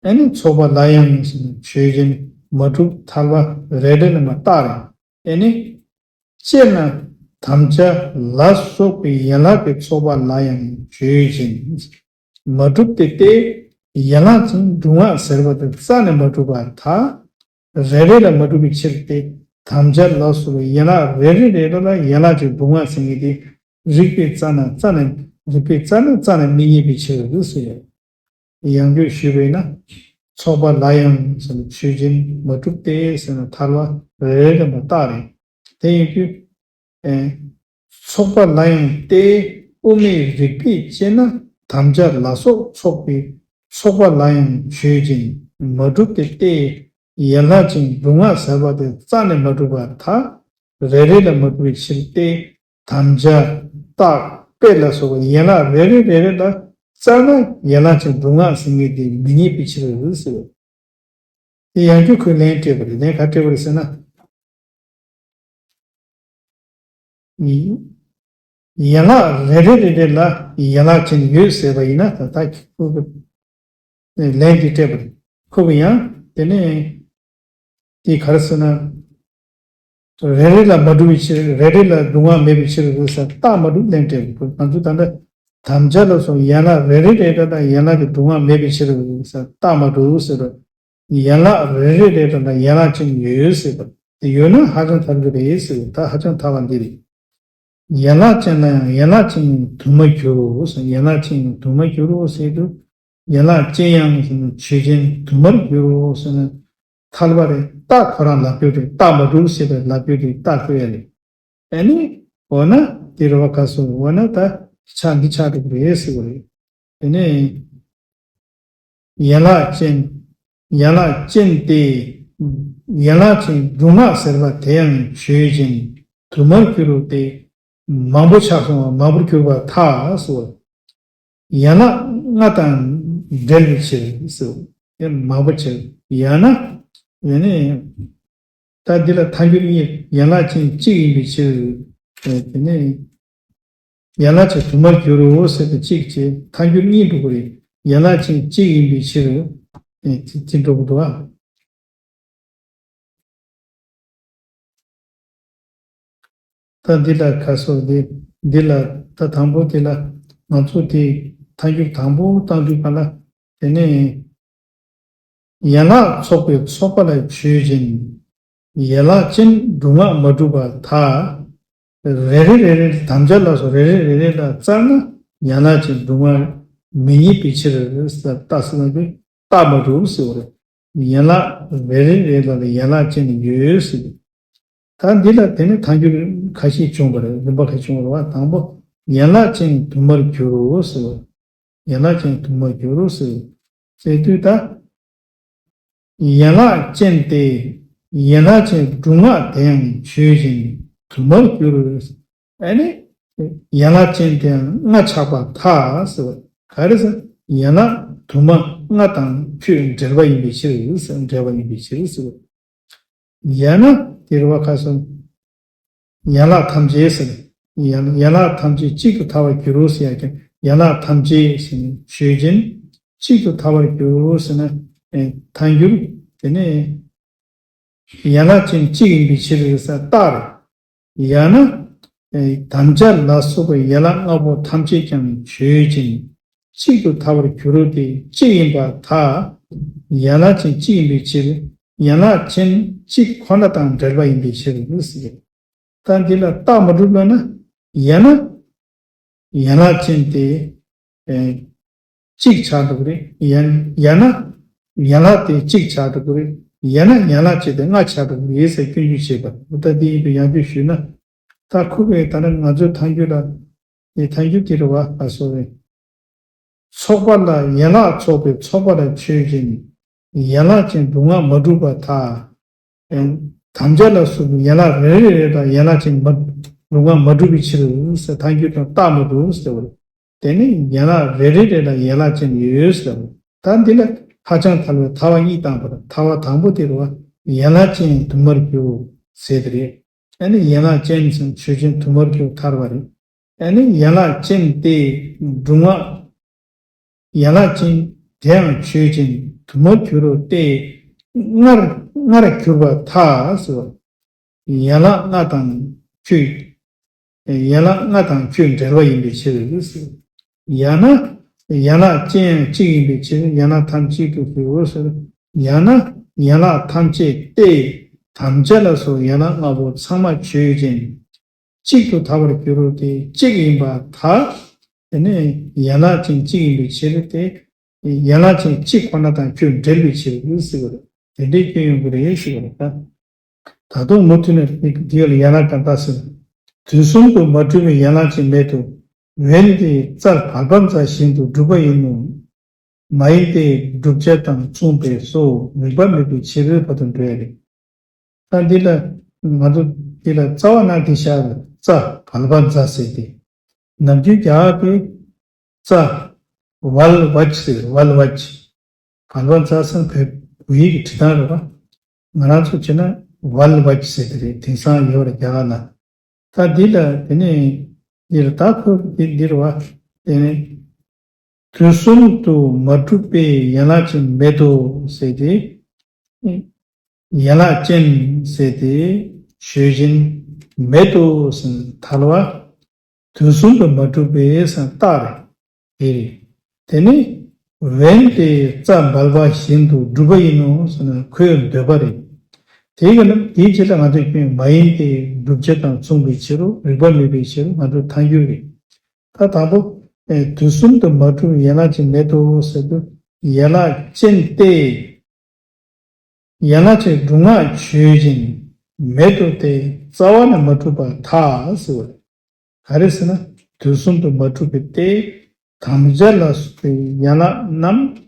ཨ་ནི་ཚོགས་པ་ལ་ཡང་ཟེར་ན་ཆོས་ཅན་མ་གྲུབ་ཐལ་བ་རེ་རེ་ལ་མ་བཏགས་རེད། ཨ་ནི་སྤྱིར་ན་དམ་བཅའ་ལ་སོགས་པའི་ཡན་ལག་གི་ཚོགས་པ་ལ་ཡང་ཆོས་ཅན། མ་གྲུབ་སྟེ་སྟེ་ཡན་ལག་ཅན་སྒྲུབ་ངག་ཟེར་བ་དེ་རྩ་ནས་མ་གྲུབ་པར་ཐལ། རེ་རེ་ལ་མ་གྲུབ་པའི་ཕྱིར་ཏེ། དམ་བཅའ་ལ་སོགས་པའི་ཡན་ལག་རེ་རེ་རེ་རེ་ལ་ཡན་ལག་ཅན་སྒྲུབ་ངག་ཟེར་མཁན་དེ་རིགས་པའི་རྩ་ན་རྩ་ནས་རིགས་པའི་རྩ་ན་རྩ་ནས་མི་རྙེད་པའི་ཕྱིར་ཟེར། ཡང་བསྐྱར་ཞུས་པས་ན། ཚོགས་པ་ལ་ཡང་ཟེར་ན་ཆོས་ཅན་མ་གྲུབ་སྟེ་ཟེར་ན་ཐལ་བ་རེ་རེ་ལ་མ་བཏགས་རེད། དེ་ཡིན་དུས། ཨེ། ཚོགས་པ་ལ་ཡང་སྟེ་དབུ་མའི་རིགས་པས་དཔྱད་ན་དམ་བཅའ་ལ་སོགས་ཚོགས་པའི་ཚོགས་པ་ལ་ཡང་ཆོས་ཅན་མ་གྲུབ་སྟེ་སྟེ་ཡན་ལག་ཅན་སྒྲུབ་ངག་ཟེར་བ་དེ་རྩ་ནས་མ་གྲུབ་པར་ཐལ། རེ་རེ་ལ་མ་གྲུབ་པའི་ཕྱིར་ཏེ། དམ་བཅའ་རྟགས་དཔེ་ལ་སོགས་པ་ཡན་ལག་རེ་རེ་རེ་རེ་ལ་རྩ་ན་ཡན་ལག་ཅན་སྒྲུབ་ངག་ཟེར་མཁན་དེ་མི་རྙེད་པའི་ཕྱིར་ཟེར། དེ་ཡང་བསྐྱར་ཁོས་ལན་སྤྲད་པ་རེད། ལན་ག་སྤྲད་པ་རེད་ཟེར་ན། ཡན་ལག་རེ་རེ་རེ་རེ་ལ་ཡན་ལག་ཅན་ཡོད་ཟེར་བ་ཡིན་ན་ད་ལྟ་ཁོ་གི་ལན་འདི་སྤྲད་པ་རེད། ཁོ་གི་ཡང་དེ་ནས་དེ་ག་རེ་ཟེར་ན། རེ་རེ་ལ་མ་གྲུབ་པའི་ཕྱིར་རེ་རེ་ལ་སྒྲུབ་ངག་མེད་པའི་ཕྱིར་རེད་ཟེར་རྟགས་མ་གྲུབ་ལན་སྤྲད་པ་རེད། ང་ཚོ་ད་ལྟ་དམ་བཅའ་ལ་སོགས་ཡན་ལག་རེ་རེ་རེ་རེ་ལ་ཡན་ལག་གི་སྒྲུབ་ངག་མེད་པའི་ཕྱིར་རེད་ཟེར་རྟགས་མ་གྲུབ་ཟེར་བ། ཡན་ལག་རེ་རེ་རེ་རེ་ལ་ཡན་ལག་ཅན་ཡོད་ཟེར་བ། དེ་ཡོད་ན་ཧ་ཅང་ཐལ་གྱི་རེད་ཟེར་བ། ད་ཧ་ཅང་ཐལ་བ་འདི་རེད། ཡན་ལག་ཅན་ལ་ཡང་ཡན་ལག་ཅན་ཡང་དུ་མར་འགྱུར་རོ་ཟེར། ཡན་ལག་ཅན་ཡང་དུ་མར་འགྱུར་རོ་ཟེར་དུས། ཡན་ལག་ཅན་ཡང་ཟེར་ན་ཆོས་ཅན་དུ་མར་འགྱུར་རོ་ཟེར་ན་ཐལ་བ་རེད། རྟགས་ཁོ་རང་ལབ་རྒྱུ་རེད། རྟགས་མ་གྲུབ་ཟེར་བའི་ལབ་རྒྱུ་རེད། རྟགས་བཀོད་ཡ་རེད། ཨ་ནི། འོ་ན། དེ་རེད་བ། ག་སོ། འོ་ན་ད་ཆ་འདི་ཆགས་འགྲོ་གི་རེད་ཟེར་བ་རེད། དེ་ནས། ཡན་ལག་ཅན། ཡན་ལག་ཅན་ཏེ། ཡན་ལག་ཅན་སྒྲུབ་ངག་ཟེར་བ་དེ་ཡང་ཆོས་ཅན་དུ་མར་འགྱུར་རོ་སྟེ། མང་པོ་ཆགས་སོང་བ་མང་པོར་གྱུར་པར་ཐལ་ཟེར་བ། ཡན་ལག་ལྔ་དང་འབྲེལ་བའི་ཕྱིར་ཟེར། དེ་མང་པོ་ཕྱིར། ཡང་ན། ཡང་ན། ད་འདི་ལ་ཐལ་འགྱུར་གཉིས། ཡན་ལག་ཅན་གཅིག་ཡིན་པའི་ཕྱིར། དེ་ནས་ཡན་ལག་ཅན་དུ་མར་འགྱུར་རོ་ཟེར་ཏེ་གཅིག་བྱས། ཐལ་འགྱུར་གཉིས་འགྲོ་གི་རེད། ཡན་ལག་ཅན་གཅིག་ཡིན་པའི་ཕྱིར། དེ་འགྲོ་གི་འདུག་ཨ། ད་འདི་ལ་ཁ་སོ་འདི་འདི་ལ་ད་དང་པོ་དེ་ལ་ང་ཚོ་དེ་ཐལ་འགྱུར་དང་པོ་བཏང་དུས་ག་ལ་དེ་ནས་ཡན་ལག་ཚོགས་པའི་ཚོགས་པ་ལ་ཆོས་ཅན། ཡན་ལག་ཅན་སྒྲུབ་ངག་མ་གྲུབ་པར་ཐལ། རེ་རེ་རེ་རེ་དམ་བཅའ་ལ་སོགས་རེ་རེ་རེ་རེ་ལ་རྩ་ན་ཡན་ལག་ཅན་སྒྲུབ་ངག་མི་རྙེད་པའི་ཕྱིར་ཟེར་རྟགས་ཟེར་ན་དེ་རྟགས་མ་གྲུབ་ཟེར་བ་རེད། ཡན་ལག་རེ་རེ་རེ་ལ་ལ་ཡན་ལག་ཅན་ཡོད་ཟེར། ད་འདི་ལ་དེ་ནི་ཐལ་འགྱུར་ཁ་ཤས་བྱུང་བ་རེད། རིམ་པ་ཁ་ཤས་བྱུང་བ་རེད་བ། དང་པོ་ཡན་ལག་ཅན་དུ་མར་འགྱུར་རོ་ཟེར་བ། ཡན་ལག་ཅན་དུ་མར་འགྱུར་རོ་ཟེར་བ། ཟེར་དུས་ད། ཡན་ལག་ཅན་ཏེ། ཡན་ལག་ཅན་སྒྲུབ་ངག་དེ་ཡང་ཆོས་ཅན་དུ་མར་འགྱུར་རོ། ཨ་ནི། ཡན་ལག་ཅན་དེ་ཡང་ལྔ་ཆགས་པར་ཐལ་ཟེར་བ། ག་རེ་ཟེར། ཡན་ལག་དུ་མ་ལྔ་དང་ཁྱོད་འབྲེལ་བ་ཡིན་པའི་ཕྱིར་ཟེར། འབྲེལ་བ་ཡིན་པའི་ཕྱིར་ཟེར་བ། ཡང་ན་དེ་རེད་བ། ག་སོ། ཡན་ལག་ཐམས་ཅད་ཟེར། ཡན་ཡན་ལག་ཐམས་ཅད་གཅིག་ཏུ་ཐལ་བར་འགྱུར་རོ་ཟེར་ཡ་ཀྱང་ཡན་ལག་ཐམས་ཅད་ཟེར་ནས་ཆོས་ཅན་གཅིག་ཏུ་ཐལ་བར་འགྱུར་རོ་ཟེར་ན། ཨེ། ཐལ་འགྱུར་དེ་ནས་ཡན་ལག་ཅན་གཅིག་ཡིན་པའི་ཕྱིར་ཟེར་རྟགས་རེད། ཡང་ན། ཨེ། དམ་བཅའ་ལ་སོགས་པའི་ཡན་ལག་ལྔ་པོ་ཐམས་ཅད་ཀྱང་ཆོས་ཅན། གཅིག་ཏུ་ཐལ་བར་འགྱུར་རོ་སྟེ་གཅིག་ཡིན་པར་ཐལ། ཡན་ལག་ཅན་གཅིག་ཡིན་པའི་ཕྱིར། ཡན་ལག་ཅན་གཅིག་ཁོ་ན་དང་འབྲེལ་བ་ཡིན་པའི་ཕྱིར་ཟེར། ད་འདི་ལ་རྟགས་མ་གྲུབ་ལབ་ན། ཡང་ན། ཡན་ལག་ཅན་དེ། ཨེ། གཅིག་ཆགས་འགྲོ་གི་རེད། ཡང་ཡང་ན། ཡན་ལག་དེ་གཅིག་ཆགས་འགྲོ་གི་རེད། ཡང་ན་ཡན་ལག་ཅན་དེ་ལྔ་ཆགས་འགྲོ་གི་རེད་ཟེར་སྐྱོན་བརྗོད་བྱེད་པ། འོ་ད་འདི་ཡིན་དུས་ཡང་བསྐྱར་ཞུས་ན། ད་ཁོ་གིས་ད་ནི་ང་ཚོའི་ཐལ་འགྱུར་ལ། དེ་ཐལ་འགྱུར་དེ་རེད་བ། ཨ། སོ་རེད། ཚོགས་པ་ལ་ཡན་ལག་ཚོགས་པའི་ཚོགས་པ་ལ་ཆོས་ཅན། ཡན་ལག་ཅན་སྒྲུབ་ངག་མ་གྲུབ་པར་ཐལ། དམ་བཅའ་ལ་སོགས་པའི་ཡན་ལག་རེ་རེ་རེ་ལ་ཡན་ལག་ཅན་མ་སྒྲུབ་ངག་མ་གྲུབ་པའི་ཕྱིར་ཟེར། ཐལ་འགྱུར་དང་རྟགས་མ་གྲུབ་ཟེར་བ་རེད། དེ་ནི་ཡན་ལག་རེ་རེ་རེ་ལ་ཡན་ལག་ཅན་ཡོད་ཟེར་བ་རེད། ད་འདི་ལ་ཧ་ཅང་ཐལ་བའི་ཐལ་བ་གཉིས་བཏང་བ་རེད། ཐལ་བ་དང་པོ་དེ་རེད་བ། ཡན་ལག་ཅན་དུ་མར་འགྱུར་ཟེར་དེ་རེད། ཨ་ནི་ཡན་ལག་ཅན་ཟེར་ཆོས་ཅན་དུ་མར་འགྱུར་ཐལ་བ་རེད། ཨ་ནི་ཡན་ལག་ཅན་ཏེ། སྒྲུབ་ངག་ཡན་ལག་ཅན་དེའང་ཆོས་ཅན། དུ་མར་གྱུར་ཏེ་ལྔར་ལྔར་གྱུར་པར་ཐལ་ཟེར་བ། ཡན་ལག་ལྔ་དང་ཆོས། ཡན་ལག་ལྔ་དང་ཆོས་འབྲེལ་བ་ཡིན་པའི་ཕྱིར། ཡང་ན་ཡན་ལག་ཅན་ཡང་གཅིག་ཡིན་པའི་ཕྱིར། ཡན་ལག་ཐམས་ཅད་དུ་ཟེར། ཡང་ན་ཡན་ལག་ཐམས་ཅད་ཏེ། དམ་བཅའ་ལ་སོགས་ཡན་ལག་ལྔ་པོ་ཚང་མ་ཆོས་ཅན། གཅིག་ཏུ་ཐལ་བར་འགྱུར་རོ་སྟེ། གཅིག་ཡིན་པར་ཐལ། དེ་ནི་ཡན་ལག་ཅན་གཅིག་ཡིན་པའི་ཕྱིར་ཏེ། ཡན་ལག་ཅན་གཅིག་ཁོ་ན་དང་ཁྱོད་འབྲེལ་བའི་ཕྱིར་ཟེར་བ་རེད། དེ་འདྲའི་སྐྱོན་ཡོང་གི་རེད་ཟེར་བ་རེད་ད། ད་དུང་མུ་མཐུད་ནས་འདི་ལ་ཡན་ལག་ཀྱང་ལྟ་ཟེར། དུས་གསུམ་དུ་མ་གྲུབ་པའི་ཡན་ལག་ཅན་མེད་དོ། འོན་ཏེ་རྩ་བལ་པ་མཛའ་བཞིན་དུ་གྲུབ་པ་ཡིན་ནོ། མ་ཡིན་ཏེ། བསྒྲུབ་བྱ་དང་མཚུངས་པས་སོ། རིགས་པ་མེད་པའི་ཕྱིར་བར་དུ་འགྲོ་ཡ་རེད། ད་འདི་ལ་ང་ཚོ་འདི་ལ་རྩ་བ་ན་འདི་བཞག་རེད། རྩ་བལ་པ་མཛའ་ཟེར་ཏེ། ནམ་རྒྱུན་རྒྱ་གར་པས་རྩ་བལ་བ་ཅི་ཟེར། བལ་བ་ཅི། བལ་པ་མཛའ་ཟེར་ན་བོད་བོད་ཡིག་གི་བྲིས་སྟངས་རེད་བ། ང་རང་ཚོ་བྱས་ན་བལ་བ་ཅི་ཟེར་དེ་རེད། དེང་སང་ཡོད་རེད་རྒྱ་གར་ན། ད་འདི་ལ་དེ་ནས་འདིར་ད་ཁོ་འདི་འདིར་བ། དེ་ནས་དུས་གསུམ་དུ་མ་གྲུབ་པའི་ཡན་ལག་ཅན་མེད་དོ་ཟེར་ཏེ། ཡན་ལག་ཅན་ཟེར་ཏེ་ཆོས་ཅན་མེད་དོ་ཟེར་ཐལ་བ། དུས་གསུམ་དུ་མ་གྲུབ་པའི་ཟེར་རྟགས་རེད། དེ་རེད། དེ་ནི་འོན་ཏེ་རྩ་བལ་པ་བཞིན་དུ་གྲུབ་པ་ཡིན་ནོ་ཟེར་ན་ཁོའི་འདོད་པ་རེད། དེའི་ག་ནི་དེའི་ཕྱིར་ལ་ང་ཚོས་སྐྱོན་མ་ཡིན་ཏེ། བསྒྲུབ་བྱ་དང་མཚུངས་པའི་ཕྱིར་རོ། རིགས་པ་མེད་པའི་ཕྱིར་རོ། ང་ཚོ་ཐལ་འགྱུར་རེད། ད་དང་པོ། ཨེ། དུས་གསུམ་དུ་མ་གྲུབ་ཡན་ལག་ཅན་མེད་དོ་ཟེར་དུས་ཡན་ལག་ཅན་ཏེ། ཡན་ལག་ཅན་སྒྲུབ་ངག་ཆོས་ཅན་མེད་དོ་སྟེ། རྩ་བ་ནས་མ་གྲུབ་པར་ཐལ་ཟེར་བ་རེད། ག་རེ་ཟེར་ན་དུས་གསུམ་དུ་མ་གྲུབ་པའི་སྟེ། དམ་བཅའ་ལ་སོགས་པའི་ཡན་ལག་རྣམས་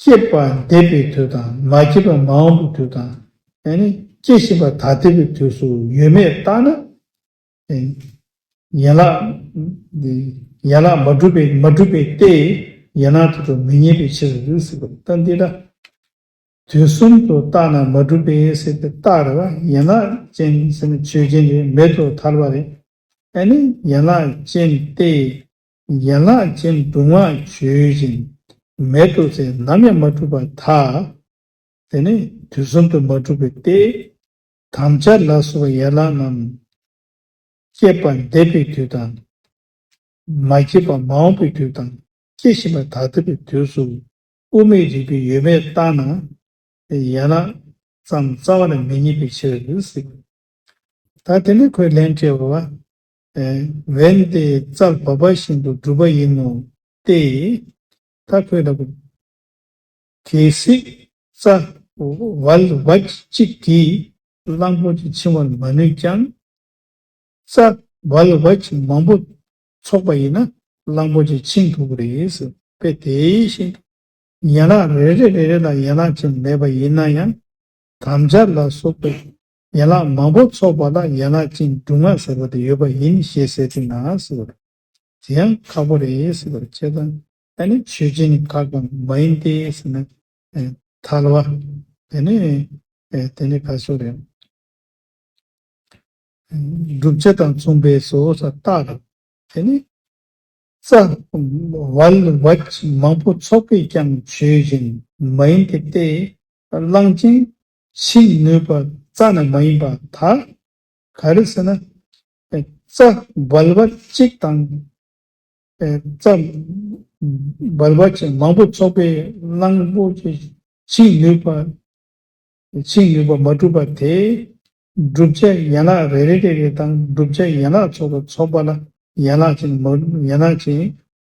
སྐྱེས་པ་འདས་པའི་དུས་དང་མ་སྐྱེས་པ་མ་འོངས་པའི་དུས་དང་། ཡང་ན་སྐྱེ་བཞིན་པ་ད་ལྟ་བའི་དུས་སུ་ཡོད་མེད་བརྟགས་ན། ཡན་ལག་ཡན་ལག་མ་གྲུབ་པའི་མ་གྲུབ་པའི་སྟེ། ཡན་ལག་དེ་ཚོ་མི་རྙེད་པའི་ཕྱིར་ཟེར་བ་ད་འདི་ལ། དུས་གསུམ་དུ་བརྟགས་ན་མ་གྲུབ་པའི་ཟེར་ཏེ་རྟགས་རེད་བ། ཡན་ལག་ཅན་ཟེར་ན་ཆོས་ཅན་རེད། མེད་དོ་ཐལ་བ་རེད། ཨ་ནི་ཡན་ལག་ཅན་ཏེ། ཡན་ལག་ཅན་སྒྲུབ་ངག་ཆོས་ཅན་མེད་དོ་ཟེར་ནམ་ཡང་མ་གྲུབ་པར་ཐལ། དེ་ནི་དུས་གསུམ་དུ་མ་གྲུབ་པའི་སྟེ། དམ་བཅའ་ལ་སོགས་པའི་ཡན་ལག་རྣམས་སྐྱེས་པ་འདས་པའི་དུས་དང་། མ་སྐྱེས་པ་མ་འོངས་པའི་དུས་དང་། སྐྱེ་བཞིན་པ་ད་ལྟ་བའི་དུས་སུ་དབུ་མའི་རིགས་པས་ཡོད་མེད་བརྟགས་ན། ཡན་ལག་ཙམ་རྩ་བ་ནས་མི་རྙེད་པའི་ཕྱིར་ཟེར། ད་དེ་ནས་ཁོས་ལན་སྤྲད་པ། འོན་ཏེ་རྩ་བལ་པ་བཞིན་དུ་གྲུབ་པ་ཡིན་ནོ་སྟེ། ད་ཁོས་ལབ་པ། གལ་སྲིད་རྩ་བལ་བ་གཅིག་གིས་གླང་པོ་ཆེ་འཆིང་བར་མ་ནུས་ཀྱང་། རྩ་བལ་བ་གཅིག་མང་པོ་ཚོགས་པ་ཡིན་ན་གླང་པོ་ཆེ་འཆིང་ཐུབ་ཀྱི་རེད་ཟེར། དཔེ་དེ་བཞིན་དུ། ཡན་ལག་རེ་རེ་རེ་རེ་ལ་ཡན་ལག་ཅན་མེད་པ་ཡིན་ན་ཡང་། དམ་བཅའ་ལ་སོགས་པའི་ཡན་ལག་མང་པོ་ཚོགས་པ་ལ་ཡན་ལག་ཅན་སྒྲུབ་ངག་ཟེར་བ་དེ་ཡོད་པ་ཡིན་ཞེས་ཟེར་དུས་ན་ཟེར་བ་རེད། དེ་ཡང་ཁག་པོ་རེད་ཟེར་བ་རེད། བྱས་ཙང་ཨ་ནི་ཆོས་ཅན་ཁག་དང་མ་ཡིན་ཏེ་ཟེར་ན། ཨེ། ཐལ་བ། དེ་ནི། ཨེ། དེ་ནི་ག་སོ་རེད། བསྒྲུབ་བྱ་དང་མཚུངས་པས་སོ་ཟེར་རྟགས་རེད། དེ་ནི། རྩ་བལ་བ་མང་པོ་ཚོགས་པས་ཀྱང་ཆོས་ཅན་མ་ཡིན་ཏེ་སྟེ། གླང་ཆེན་འཆིང་ནུས་པ་རྩ་ནས་མ་ཡིན་པར་ཐལ། ག་རེ་ཟེར་ན། རྩ་བལ་བ་གཅིག་དང་། རྩ་བལ་བ་ཅན་མང་པོ་ཚོགས་པས་གླང་པོ་ཆེ་འཆིང་ནུས་པ། འཆིང་ནུས་པ་མ་གྲུབ་པ་དེ། བསྒྲུབ་བྱ་ཡན་ལག་རེ་རེ་རེ་རེ་དང་བསྒྲུབ་བྱ་ཡན་ལག་ཚོགས་པ་ཚོགས་པ་ལ་ཡན་ལག་ཅན་མ་ཡན་ལག་ཅན་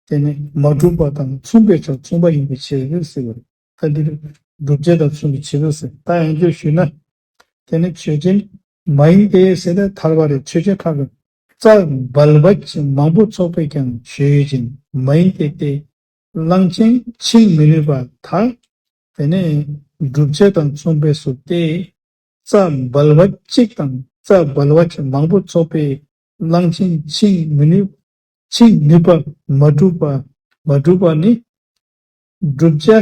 དེ་ནི་མ་གྲུབ་པ་དང་མཚུངས་པའི་ཕྱིར་མཚུངས་པ་ཡིན་པའི་ཕྱིར་ཟེར་བ་རེད། ད་འདིར་བསྒྲུབ་བྱ་དང་མཚུངས་པའི་ཕྱིར་ཟེར། ད་ཡང་བསྐྱར་ཞུས་ན། དེ་ནི་ཆོས་ཅན་མ་ཡིན་ཏེ་ཟེར་ན་ཐལ་བ་རེད། ཆོས་ཅན་ཁག་གི་རྩ་བལ་བ་ཅན་མང་པོ་ཚོགས་པས་ཀྱང་ཆོས་ཅན་མ་ཡིན་ཏེ་སྟེ། གླང་ཆེན་འཆིང་མི་ནུས་པར་ཐལ། དེ་ནས་བསྒྲུབ་བྱ་དང་མཚུངས་པས་སོ་སྟེ། རྩ་བལ་བ་གཅིག་དང་རྩ་བལ་བ་ཅན་མང་པོ་ཚོགས་པས་གླང་ཆེན་འཆིང་མི་ནུས། འཆིང་ནུས་པ་མ་གྲུབ་པ་མ་གྲུབ་པ་ནི། བསྒྲུབ་བྱ་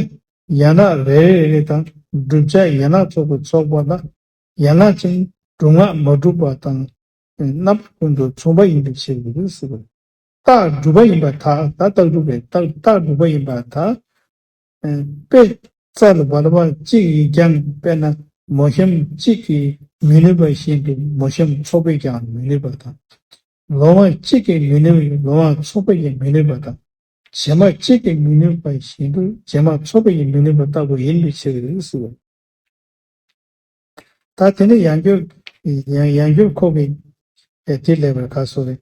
ཡན་ལག་རེ་རེ་རེ་དང་བསྒྲུབ་བྱ་ཡན་ལག་ཚོགས་པའི་ཚོགས་པ་ལ་ཡན་ལག་ཅན་སྒྲུབ་ངག་མ་གྲུབ་པ་དང་ རྣམ་པ་ཀུན་ཏུ་མཚུངས་པ་ཡིན་པའི་ཕྱིར་ཟེར་བ། རྟགས་གྲུབ་པ་ཡིན་པར་ཐལ། ད་རྟགས་གྲུབ་པའི་རྟགས་རྟགས་གྲུབ་པ་ཡིན་པར་ཐལ། དཔེ་རྩ་ལ་བལ་བ་གཅིག་ཡིས་ཀྱང་དཔེར་ན་མོ་གཤམ་གཅིག་གིས་མི་ནུས་པ་བཞིན་དུ་མོ་གཤམ་ཚོགས་པས་ཀྱང་མི་ནུས་པ་དང་། ལོང་བ་གཅིག་གིས་མི་ནུས་པའི་ལོང་བ་ཚོགས་པས་ཀྱང་མི་ནུས་པ་དང་། བྱེ་མ་གཅིག་གིས་མི་ནུས་པ་བཞིན་དུ་བྱེ་མ་ཚོགས་པས་ཀྱང་མི་ནུས་པ་ལྟ་བུ་ཡིན་པའི་ཕྱིར་ཟེར། ད་དེ་ནས་ཡང་བསྐྱར་ཡང་ཡང་བསྐྱར་ཁོ་གིས་དེ་ལབ་པར་ག་སོ་རེད།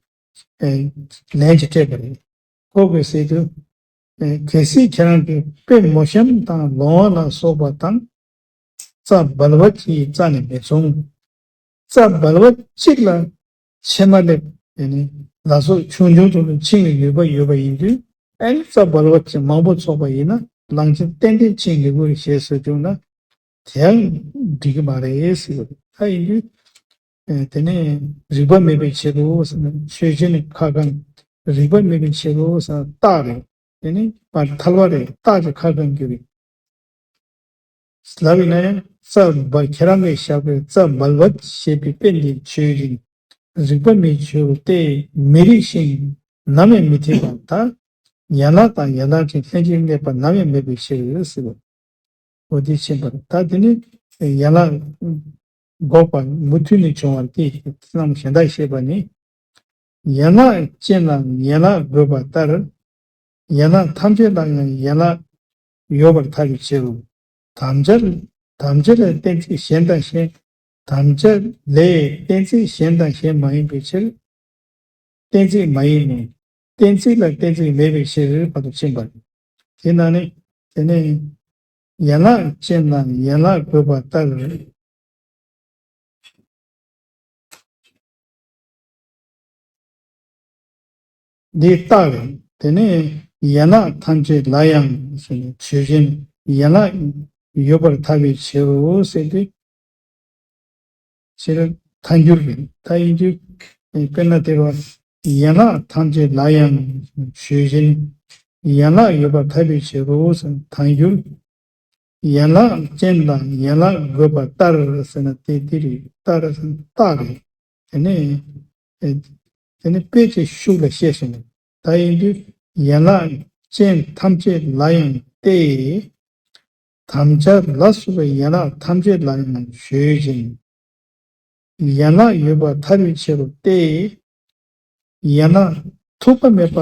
ལན་ཅིག་སྤྲད་པ་རེད། ཁོ་གིས་ཟེར་དུས། གལ་སྲིད་ཁྱེད་རང་གིས་དཔེ་མོ་གཤམ་དང་ལོང་བ་ལ་སོགས་པ་དང་། རྩ་བལ་བ་གཅིག་རྩ་ནས་མི་མཚུངས། རྩ་བལ་བ་གཅིག་ལ་ཕྱེ་མ་ལེབ་ཡེ་ནས་ལ་སོགས་ཆུང་ཆུང་དུ་འཆིང་བའི་ནུས་པ་ཡོད་པ་ཡིན་དུས། ཨ་ནི་རྩ་བལ་བ་གཅིག་མང་པོ་ཚོགས་པ་ཡིན་ན་གླང་ཆེན་ཏན་ཏན་འཆིང་ནུས་པ་ཞེས་ཟེར་བྱུང་ན་དེའང་འགྲིག་གི་མ་རེད་ཟེར་བ་རེད། ད་ཡིན་དུས། དེ་ནས་རིགས་པ་མེད་པའི་ཕྱིར་རོ་ཟེར་ན་ཆོས་ཅན་ཁ་བསྐང་། རིགས་པ་མེད་པའི་ཕྱིར་རོ་ཟེར་ན་རྟགས་རེད། དེ་ནི་མ་ཐལ་བ་རེད། རྟགས་ཀྱི་ཁ་བསྐང་རྒྱུ་རེད། ལབ་ཡིན་ན་ཡང་རྩ་བ་ཁྱེད་རང་གིས་བཞག་པའི་རྩ་བལ་བ་ཞེས་པའི་དཔེ་འདི་ཆོས་ཅན། རིགས་པ་མེད་ཕྱིར་རོ་སྟེ་མི་རིགས་ཤིང་ནམ་ཡང་མི་འཐད་པར་ཐལ། ཡན་ལག་དང་ཡན་ལག་ཅན་ལྷན་ཅིག་གནས་པ་ནམ་ཡང་མེད་པའི་ཕྱིར་ཟེར་བ། འོ་དེ་ཕྱིན་པར་ད་དེ་ནི་ཡན་ལག་འགོག་པ་མུ་མཐུད་ནས་བྱུང་བ་དེ་རྣམ་གཞན་དག་ཞེས་པ་ནི། ཡན་ལག་ཅན་ལ་ཡན་ལག་དགོས་པ་ལྟར། ཡན་ལག་ཐམས་ཅད་ལ་ཡང་ཡན་ལག་ཡོད་པར་ཐལ་བའི་ཕྱིར་རོ། དམ་བཅའ་དམ་བཅའ་ལས་གཏན་ཚིགས་གཞན་དང་གཞན། དམ་བཅའ་ལས་གཏན་ཚིགས་གཞན་དང་གཞན་མ་ཡིན་པའི་ཕྱིར། གཏན་ཚིགས་མ་ཡིན་ནོ། གཏན་ཚིགས་ལ་གཏན་ཚིགས་མེད་པའི་ཕྱིར་བར་དུ་ཕྱིན་པ། དེ་ན་ནི་དེ་ནི་ཡན་ལག་ཅན་ལ་ཡན་ལག་དགོས་པ་ལྟར། འདི་རྟགས་རེད། དེ་ནས་ཡན་ལག་ཐམས་ཅད་ལ་ཡང་ཟེར་ནས་ཆོས་ཅན་ཡན་ལག་ཡོད་པར་ཐལ་བའི་ཕྱིར་རོ་ཟེར་ཏེ། ཕྱིར་ཐལ་འགྱུར་རེད། ད་ཡིན་དུས་དཔེར་ན་དེ་རུ་ཡན་ལག་ཐམས་ཅད་ལ་ཡང་ཆོས་ཅན་ཡན་ལག་ཡོད་པར་ཐལ་བའི་ཕྱིར་རོ་ཟེར་ཐལ་འགྱུར། ཡན་ལག་ཅན་དང་ཡན་ལག་དགོས་པ་ལྟར་ཟེར་ན་དེ་དེ་རེད། ལྟར་ཟེར་ན་རྟགས་རེད། དེ་ནས་དེ་ནས་དཔེ་ཅིག་ཤུགས་ལ་བཤད་སོང་། ད་ཡིན་དུས་ཡན་ལག་ཅན་ཐམས་ཅད་ལ་ཡང་སྟེ། དམ་བཅའ་ལ་སོགས་པའི་ཡན་ལག་ཐམས་ཅད་ལ་ཡང་ཆོས་ཅན། ཡན་ལག་ཡོད་པར་ཐལ་བའི་ཕྱིར་རོ་སྟེ། ཡན་ལག་ཐུག་པ་མེད་པ་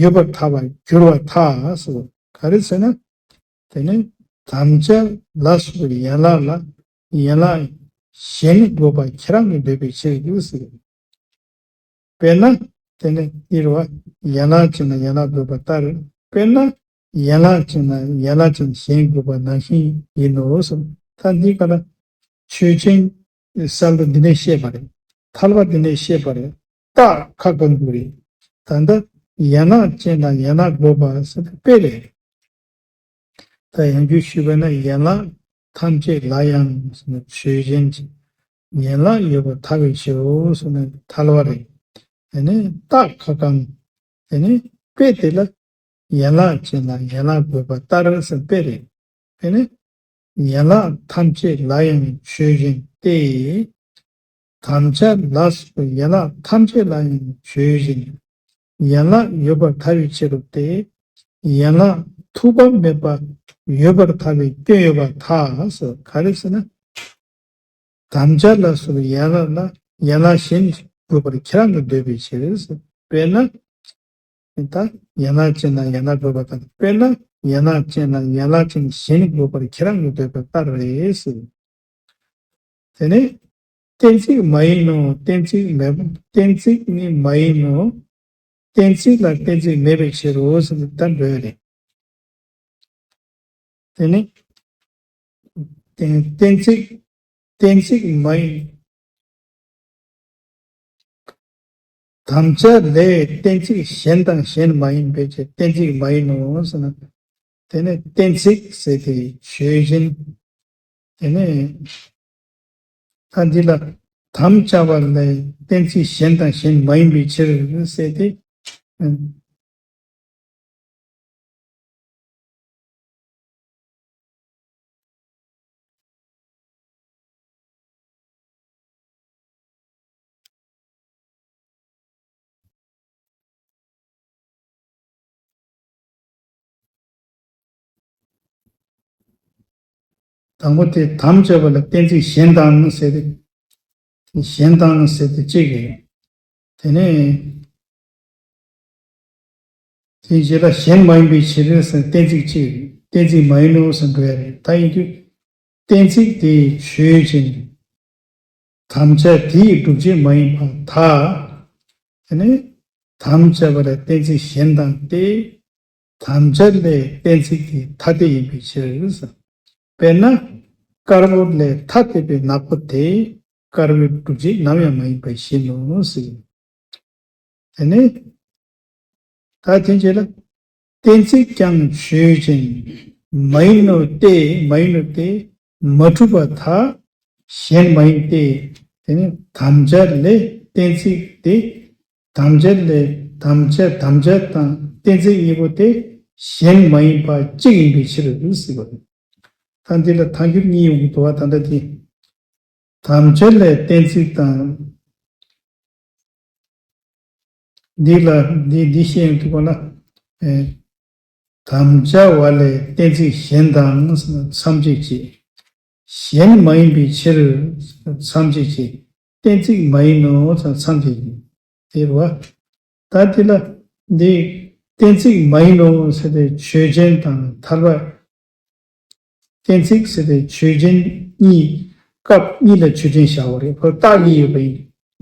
ཡོད་པར་ཐལ་བར་འགྱུར་བར་ཐལ་ཟེར། ག་རེ་ཟེར་ན། དེ་ནི་དམ་བཅའ་ལ་སོགས་པའི་ཡན་ལག་ལ་ཡན་ལག་གཞན་དགོས་པ་ཁྱེད་རང་གིས་འདོད་པའི་ཕྱིར་དུ་ཟེར། དཔེར་ན། དེ་ནི་འདིར་བ་ཡན་ལག་ཅན་ལ་ཡན་ལག་དགོས་པ་ལྟར། དཔེར་ན། ཡན་ལག་ཅན་ལ་ཡན་ལག་ཅན་གཞན་དགོས་པ་ནང་བཞིན་ཡིན་ནོ་གསུངས། ད་འདི་ག་ལ་ཆོས་ཅན་གསལ་བ་འདི་ནས་བཤད་པ་རེད། ཐལ་བ་འདི་ནས་བཤད་པ་རེད། རྟགས་ཁ་བསྐང་རྒྱུ་རེད། ད་ལྟ་ཡན་ལག་ཅན་ལ་ཡན་ལག་དགོས་པ་ཟེར་དེ་དཔེ་རེད། ད་ཡང་བསྐྱར་ཞུས་པ་ན་ཡན་ལག་ཐམས་ཅད་ལ་ཡང་ཟེར་ན་ཆོས་ཅན་གྱི་ཡན་ལག་ཡོད་པར་ཐལ་བའི་ཕྱིར་རོ་ཟེར་ན་ཐལ་བ་རེད། དེ་ནས་རྟགས་ཁ་བསྐང་། དེ་ནས་དཔེ་དེ་ལ་ཡན་ལག་ཅན་ལ་ཡན་ལག་དགོས་པ་ལྟར་ཟེར་དཔེ་རེད། དེ་ནས་ཡན་ལག་ཐམས་ཅད་ལ་ཡང་ཆོས་ཅན་ཏེ། དམ་བཅའ་ལ་སོགས་པའི་ཡན་ལག་ཐམས་ཅད་ལ་ཡང་ཆོས་ཅན། ཡན་ལག་ཡོད་པར་ཐལ་བའི་ཕྱིར་རོ་སྟེ། ཡན་ལག་ཐུག་པ་མེད་པ་ཡོད་པར་ཐལ་བའི་སྐྱོན་ཡོད་པར་ཐལ་ཟེར། ག་རེ་ཟེར་ན། དམ་བཅའ་ལ་སོགས་པའི་ཡན་ལག་ལ་ཡན་ལག་གཞན་དགོས་པར་ཁྱེད་རང་གིས་འདོད་པའི་ཕྱིར་ཟེར། དཔེར་ན། ད་ཡན་ལག་ཅན་ལ་ཡན་ལག་དགོས་པ་ལྟར། དཔེར་ན་ཡན་ལག་ཅན་ལ་ཡན་ལག་ཅན་གཞན་དགོས་པར་ཁྱེད་རང་གིས་འདོད་པ་ལྟར་རེད་ཟེར། དེ་ནས་གཏན་ཚིགས་མ་ཡིན་ནོ། གཏན་ཚིགས་མེད། གཏན་ཚིགས་ནི་མ་ཡིན་ནོ། གཏན་ཚིགས་ལ་གཏན་ཚིགས་མེད་པའི་ཕྱིར་རོ་ཟེར་ད་འགྲོ་ཡ་རེད། དེ་ནི་གཏན་གཏན་ཚིགས་གཏན་ཚིགས་མ་ཡིན། དམ་བཅའ་ལས་གཏན་ཚིགས་གཞན་དང་གཞན་མ་ཡིན་པའི་ཕྱིར་གཏན་ཚིགས་མ་ཡིན་ནོ་ཟེར་ན། དེ་ནི་གཏན་ཚིགས་ཟེར་དེ་ཆོས་ཅན། དེ་ནི་ད་འདི་ལ་དམ་བཅའ་བ་ལས་གཏན་ཚིགས་གཞན་དང་གཞན་མ་ཡིན་པའི་ཕྱིར་ཟེར་ཏེ། དང་པོ་དེ་དམ་བཅའ་བ་ལ་གཏན་ཚིགས་གཞན་དང་ཟེར་ཏེ། གཞན་དང་ཟེར་ཏེ་གཅིག་རེད། དེ་ནས། དེའི་རྗེས་ལ་གཞན་མ་ཡིན་པའི་ཕྱིར་ཟེར་གཏན་ཚིགས་གཅིག་རེད། གཏན་ཚིགས་མ་ཡིན་ནོ་ཟེར་འགྲོ་ཡ་རེད། ད་ཡིན་དུས། གཏན་ཚིགས་དེ་ཆོས་ཅན། དམ་བཅའ་དེའི་སྒྲུབ་བྱེད་མ་ཡིན་པར་ཐལ། དེ་ནས་དམ་བཅའ་བ་ལ་གཏན་ཚིགས་གཞན་དང་སྟེ། དམ་བཅའ་ལས་གཏན་ཚིགས་དེ་ཐ་དད་ཡིན་པའི་ཕྱིར། དཔེར་ན། དཀར་པོ་ལས་ཐ་དད་པའི་ནག་པོ་དེ་དཀར་པོའི་སྒྲུབ་བྱེད་ནམ་ཡང་མ་ཡིན་པ་བཞིན་ནོ་ཟེར། དེ་ནས། ད་དེ་རྗེས་ལ། གཏན་ཚིགས་ཀྱང་ཆོས་ཅན། མ་ཡིན་ནོ་སྟེ། མ་ཡིན་ནོ་སྟེ། མ་གྲུབ་པར་ཐལ། གཞན་མ་ཡིན་ཏེ། དེ་ནི་དམ་བཅའ་ལས་གཏན་ཚིགས་དེ། དམ་བཅའ་ལས་དམ་བཅའ་དམ་བཅའ་དང་གཏན་ཚིགས་གཉིས་པོ་དེ་གཞན་མ་ཡིན་པ་གཅིག་ཡིན་པའི་ཕྱིར་ཟེར་བ་རེད། ད་འདི་ལ་ཐལ་འགྱུར་གཉིས་ཡོང་གི་འདུག་བ། ད་ལྟ་འདི། དམ་བཅའ་ལས་གཏན་ཚིགས་དང་། འདི་ལ་འདི་འདི་ཤེས་ཡོང་དུས་གོ་ན། ཨེ། དམ་བཅའ་བ་ལས་གཏན་ཚིགས་གཞན་དང་མཚམས་བཅད་ཅེས། གཞན་མ་ཡིན་པའི་ཕྱིར་མཚམས་བཅད་ཅེས། གཏན་ཚིགས་མ་ཡིན་ནོ་མཚམས་བཅད་ཅེས། དེ་རུ་བ། ད་འདི་ལ་འདི་གཏན་ཚིགས་མ་ཡིན་ནོ་ཟེར་ཏེ་ཆོས་ཅན་དང་ཐལ་བ། གཏན་ཚིགས་ཟེར་ཏེ་ཆོས་ཅན་གཉིས། སྐབས་གཉིས་ལ་ཆོས་ཅན་བཞག་པ་རེད། ཁོ་རྟགས་གཉིས་ཡོད་པ་ཡིན།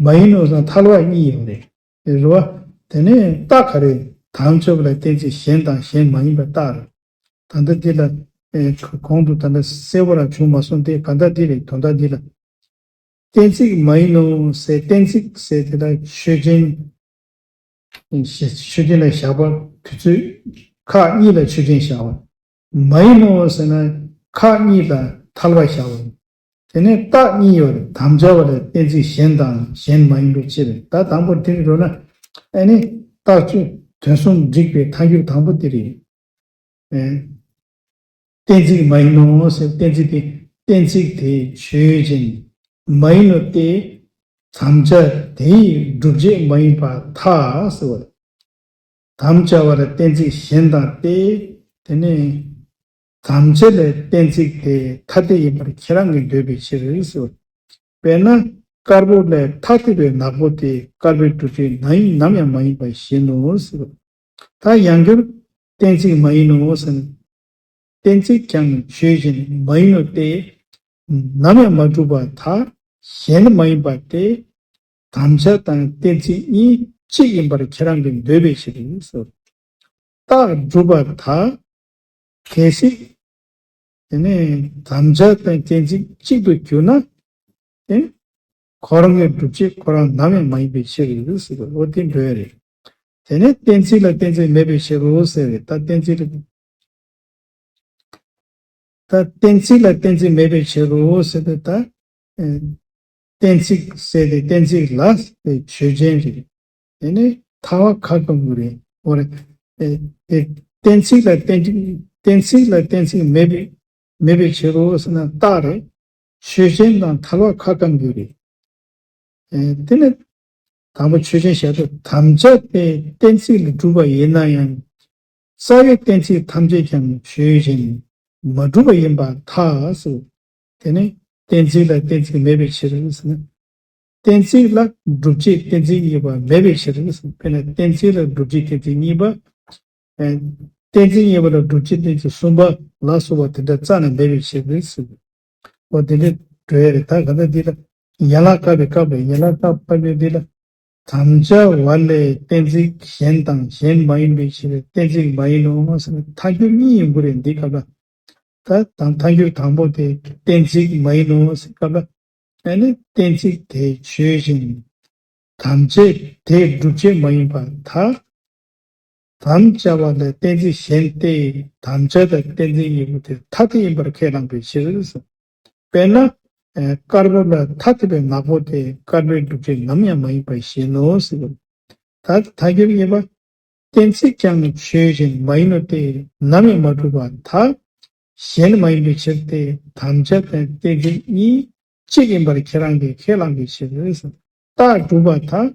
མ་ཡིན་ནོ་ཟེར་ན་ཐལ་བ་གཉིས་ཡོད་རེད། རེད་བ། དེ་ནས་རྟགས་ག་རེ། དམ་བཅའ་བ་ལ་གཏན་ཚིགས་གཞན་དང་གཞན་མ་ཡིན་པའི་རྟགས་རེད། ད་ལྟ་འདི་ལ། ཨེ། གོང་དུ་ད་ལྟ་གསལ་པོ་རང་བྱུང་མ་སོང་སྟེ། ག་ད་འདི་རེད། དོན་དག་འདི་ལ། གཏན་ཚིགས་མ་ཡིན་ནོ་ཟེར། གཏན་ཚིགས་ཟེར་དེ་ལ་ཆོས་ཅན། ཆོས་ཅན་ལ་བཞག་པ་དུས་ཚོད་ཁག་གཉིས་ལ་ཆོས་ཅན་བཞག་པ། མ་ཡིན་ནོ་ཟེར་ན་ཁག་གཉིས་ལ་ཐལ་བ་བཞག་པ། དེ་ནས་རྟགས་གཉིས་ཡོད་རེད། དམ་བཅའ་བ་ལ་གཏན་ཚིགས་གཞན་དང་གཞན་མ་ཡིན་པའི་ཕྱིར། ད་དང་པོ་དེ་རེད་འགྲོ་ན། ཨ་ནི་རྟགས་ཆོས་དོན་གསུམ་འགྲིག་པའི་ཐལ་འགྱུར་དང་པོ་དེ་རེད། ཨེ། གཏན་ཚིགས་མ་ཡིན་ནོ་ཟེར། གཏན་ཚིགས་དེ། གཏན་ཚིགས་དེ་ཆོས་ཅན། མ་ཡིན་ནོ་སྟེ། དམ་བཅའ་དེའི་སྒྲུབ་བྱེད་མ་ཡིན་པར་ཐལ་ཟེར་བ། དམ་བཅའ་བ་ལ་གཏན་ཚིགས་གཞན་དང་སྟེ། དེ་ནས་དམ་བཅའ་ལས་གཏན་ཚིགས་དེ་ཐ་དད་ཡིན་པར་ཁྱེད་རང་གིས་འདོད་པའི་ཕྱིར་ཟེར་བ། དཔེར་ན། དཀར་པོ་ལས་ཐ་དད་པའི་ནག་པོ་དེ་དཀར་པོའི་སྒྲུབ་བྱེད་ནམ་ཡང་མ་ཡིན་པ་བཞིན་ནོ་ཟེར་བ། ད་ཡང་བསྐྱར་གཏན་ཚིགས་མ་ཡིན་ནོ་ཟེར་ན། གཏན་ཚིགས་ཀྱང་ཆོས་ཅན། མ་ཡིན་ནོ་སྟེ། ནམ་ཡང་མ་གྲུབ་པར་ཐལ། གཞན་མ་ཡིན་པ་སྟེ། དམ་བཅའ་དང་གཏན་ཚིགས་གཉིས་གཅིག་ཡིན་པར་ཁྱེད་རང་གིས་འདོད་པའི་ཕྱིར་ཟེར། རྟགས་གྲུབ་པར་ཐལ། གལ་སྲིད། དེ་ནས་དམ་བཅའ་དང་གཏན་ཚིགས་གཅིག་ཏུ་གྱུར་ན། དེ་ཁོ་རང་གི་སྒྲུབ་བྱེད་ཁོ་རང་ནམ་ཡང་མ་ཡིན་པའི་ཕྱིར་ཟེར་བ། འོ་དེ་འགྲོ་ཡ་རེད། དེ་ནས་གཏན་ཚིགས་ལ་གཏན་ཚིགས་མེད་པའི་ཕྱིར་རོ་ཟེར་བས། ད་གཏན་ཚིགས་ལ། ད་གཏན་ཚིགས་ལ་གཏན་ཚིགས་མེད་པའི་ཕྱིར་རོ་ཟེར་ཏེ། ད། ཨེ། གཏན་ཚིགས་ཟེར་ཏེ་གཏན་ཚིགས་ལ་དེ་ཆོས་ཅན་རེད། དེ་ནི་ཐལ་བ་ཁ་སྐམ་རྒྱུ་རེད། འོ་རེད། ཨེ། དེ་གཏན་ཚིགས་ལ་གཏན་ཚིགས། གཏན་ཚིགས་ལ་གཏན་ཚིགས་མེད་པའི། མེད་པའི་ཕྱིར་རོ་ཟེར་ན་རྟགས་རེད། ཆོས་ཅན་དང་ཐལ་བ་ཁ་སྐམ་རྒྱུ་རེད། ཨེ། དེ་ནི་དང་པོ་ཆོས་ཅན་བཞག་དུས་དམ་བཅའ་དེ་གཏན་ཚིགས་ལ་གྲུབ་པ་ཡིན་ན་ཡང་། རྩ་བའི་གཏན་ཚིགས་ཐམས་ཅད་ཀྱང་ཆོས་ཅན། མ་གྲུབ་པ་ཡིན་པར་ཐལ་ཟེར། དེ་ནི་གཏན་ཚིགས་ལ་གཏན་ཚིགས་མེད་པའི་ཕྱིར་ཟེར་ན། གཏན་ཚིགས་ལ་སྒྲུབ་བྱེད་གཏན་ཚིགས་གཉིས་པ་མེད་པའི་ཕྱིར་ཟེར། དཔེར་ན་གཏན་ཚིགས་ལ་སྒྲུབ་བྱེད་གཏན་ཚིགས་གཉིས་པ། ཨེ། གཏན་ཚིགས་གཉིས་པ་ལ་སྒྲུབ་བྱེད་གཏན་ཚིགས་གསུམ་པ་ལ་སོགས་པ་དེ་འདྲ་རྩ་ནས་མེད་པའི་ཕྱིར་ཟེར། འོ་དེ་འདྲ་འགྲོ་ཡ་རེད། ད་ག་ད་འདི་ལ་ཡན་ལག་བཀག་པའི་སྐབས་ལ། ཡན་ལག་བཀག་པའི་འདི་ལ། དམ་བཅའ་བ་ལས་གཏན་ཚིགས་གཞན་དང་གཞན་མ་ཡིན་པའི་ཕྱིར། གཏན་ཚིགས་མ་ཡིན་ནོ་ཟེར་ན་ཐལ་འགྱུར་གཉིས་ཡོང་གི་རེད། འདི་སྐབས་ལ། ད་དང་ཐལ་འགྱུར་དང་པོ་དེ་གཏན་ཚིགས་མ་ཡིན་ནོ་ཟེར་སྐབས་ལ། ཨ་ནི་གཏན་ཚིགས་དེ་ཆོས་ཅན། དམ་བཅའ་དེ་སྒྲུབ་བྱེད་མ་ཡིན་པར་ཐལ། དམ་བཅའ་བ་ལས་གཏན་ཚིགས་གཞན་ཏེ། དམ་བཅའ་དང་གཏན་ཚིགས་གཉིས་པོ་དེ་ཐ་དད་ཡིན་པར་ཁས་བླངས་པའི་ཕྱིར། དཔེར་ན། ཨེ། དཀར་པོ་ལ་ཐ་དད་པའི་ནག་པོ་དེ་དཀར་པོའི་སྒྲུབ་བྱེད་ནམ་ཡང་མ་ཡིན་པ་བཞིན་ནོ་ཟེར་བ། ད་ཐལ་འགྱུར་གཉིས་པ། གཏན་ཚིགས་ཀྱང་ཆོས་ཅན། མ་ཡིན་ནོ་སྟེ། ནམ་ཡང་མ་གྲུབ་པར་ཐལ། གཞན་མ་ཡིན་པའི་ཕྱིར་ཏེ། དམ་བཅའ་དང་གཏན་ཚིགས་གཉིས་གཅིག་ཡིན་པར་ཁྱེད་རང་གིས་ཁས་བླངས་པའི་ཕྱིར། རྟགས་གྲུབ་པར་ཐལ།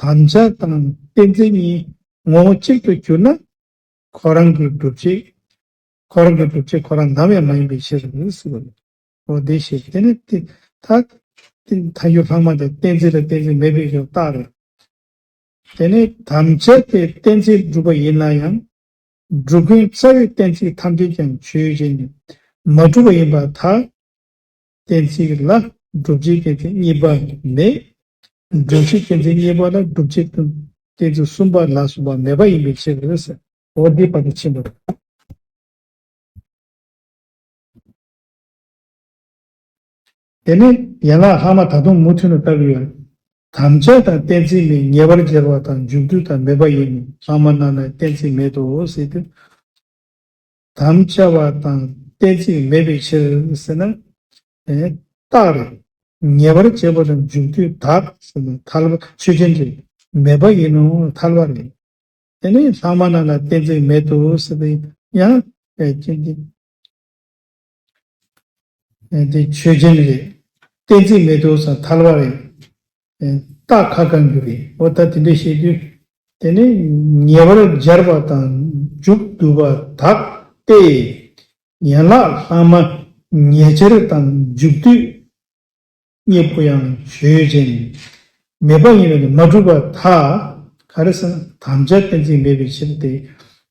དམ་བཅའ་དང་གཏན་ཚིགས་གཉིས་ངོ་བོ་གཅིག་ཏུ་གྱུར་ན། ཁོ་རང་གི་སྒྲུབ་བྱེད། ཁོ་རང་གི་སྒྲུབ་བྱེད་ཁོ་རང་ནམ་ཡང་མ་ཡིན་པའི་ཕྱིར་ཟེར་བ་རེད། འོ་དེ་ཞེས། དེ་ནི་དེ་ད་དེ་ཐལ་འགྱུར་ལྷག་མ་དེ་གཏན་ཚིགས་ལ་གཏན་ཚིགས་མེད་པའི་ཕྱིར་རྟགས་རེད། དེ་ནི་དམ་བཅའ་དེ་གཏན་ཚིགས་གྲུབ་པ་ཡིན་ན་ཡང་། སྒྲུབ་ཀུན་རྩ་བའི་གཏན་ཚིགས་ཐམས་ཅད་ཀྱང་ཆོས་ཅན། མ་གྲུབ་པ་ཡིན་པར་ཐལ། གཏན་ཚིགས་ལ་སྒྲུབ་བྱེད་གཏན་ཚིགས་གཉིས་པ་མེད། སྒྲུབ་བྱེད་གཏན་ཚིགས་གཉིས་པ་ལ་སྒྲུབ་བྱེད་གཏན་ཚིགས་གསུམ་པ་ལ་སོགས་པ་མེད་པ་ཡིན་པའི་ཕྱིར། འོ་འདི་བར་དུ་ཕྱིན་པ་རེད། དེ་ནས་ཡན་ལག་ལྷག་མ་ད་དུང་མུ་མཐུད་ནས་ལྟ་གི་ཡོད། དམ་བཅའ་དང་གཏན་ཚིགས་མེད། ཉེ་བར་སྦྱར་བ་དང་མཇུག་བསྡུ་དང་མེད་པ་ཡིན་ནོ། ལྷག་མ་རྣམས་ལ་གཏན་ཚིགས་མེད་དོ་ཟེར་དུས། དམ་བཅའ་བ་དང་གཏན་ཚིགས་མེད་པའི་ཕྱིར་ཟེར་ན། ཨེ། རྟགས་རེད། ཉེ་བར་སྦྱར་བ་དང་མཇུག་བསྡུ་དག་ཟེར་ན་ཐལ་བ་ཆོས་ཅན་རེད། མེད་པ་ཡིན་ནོ་ཐལ་བ་རེད། དེ་ནས་ལྷག་མ་རྣམས་ལ་གཏན་ཚིགས་མེད་དོ་ཟེར་ཏེ་ཡང་ཨེ་ཅི་འདི་ཨེ་འདི་ཆོས་ཅན་རེད། གཏན་ཚིགས་མེད་དོ་ཟེར་ཐལ་བ་རེད། ཨེ་རྟགས་ཁ་བསྐང་རྒྱུ་རེད། འོ་ད་དེ་འདྲ་བཤད་དུས། དེ་ནས་ཉེ་བར་སྦྱར་བ་དང་མཇུག་བསྡུ་བ་དག་སྟེ། ཡན་ལག་ལྷག་མ་ཉེ་སྦྱར་དང་མཇུག་བསྡུ་གཉིས་པོ་ཡང་ཆོས་ཅན། མེད་པ་ཡིན་ནོ་དེ་མ་གྲུབ་པར་ཐལ། ག་རེ་ཟེར་ན་དམ་བཅའ་གཏན་ཚིགས་མེད་པའི་ཕྱིར་ཏེ།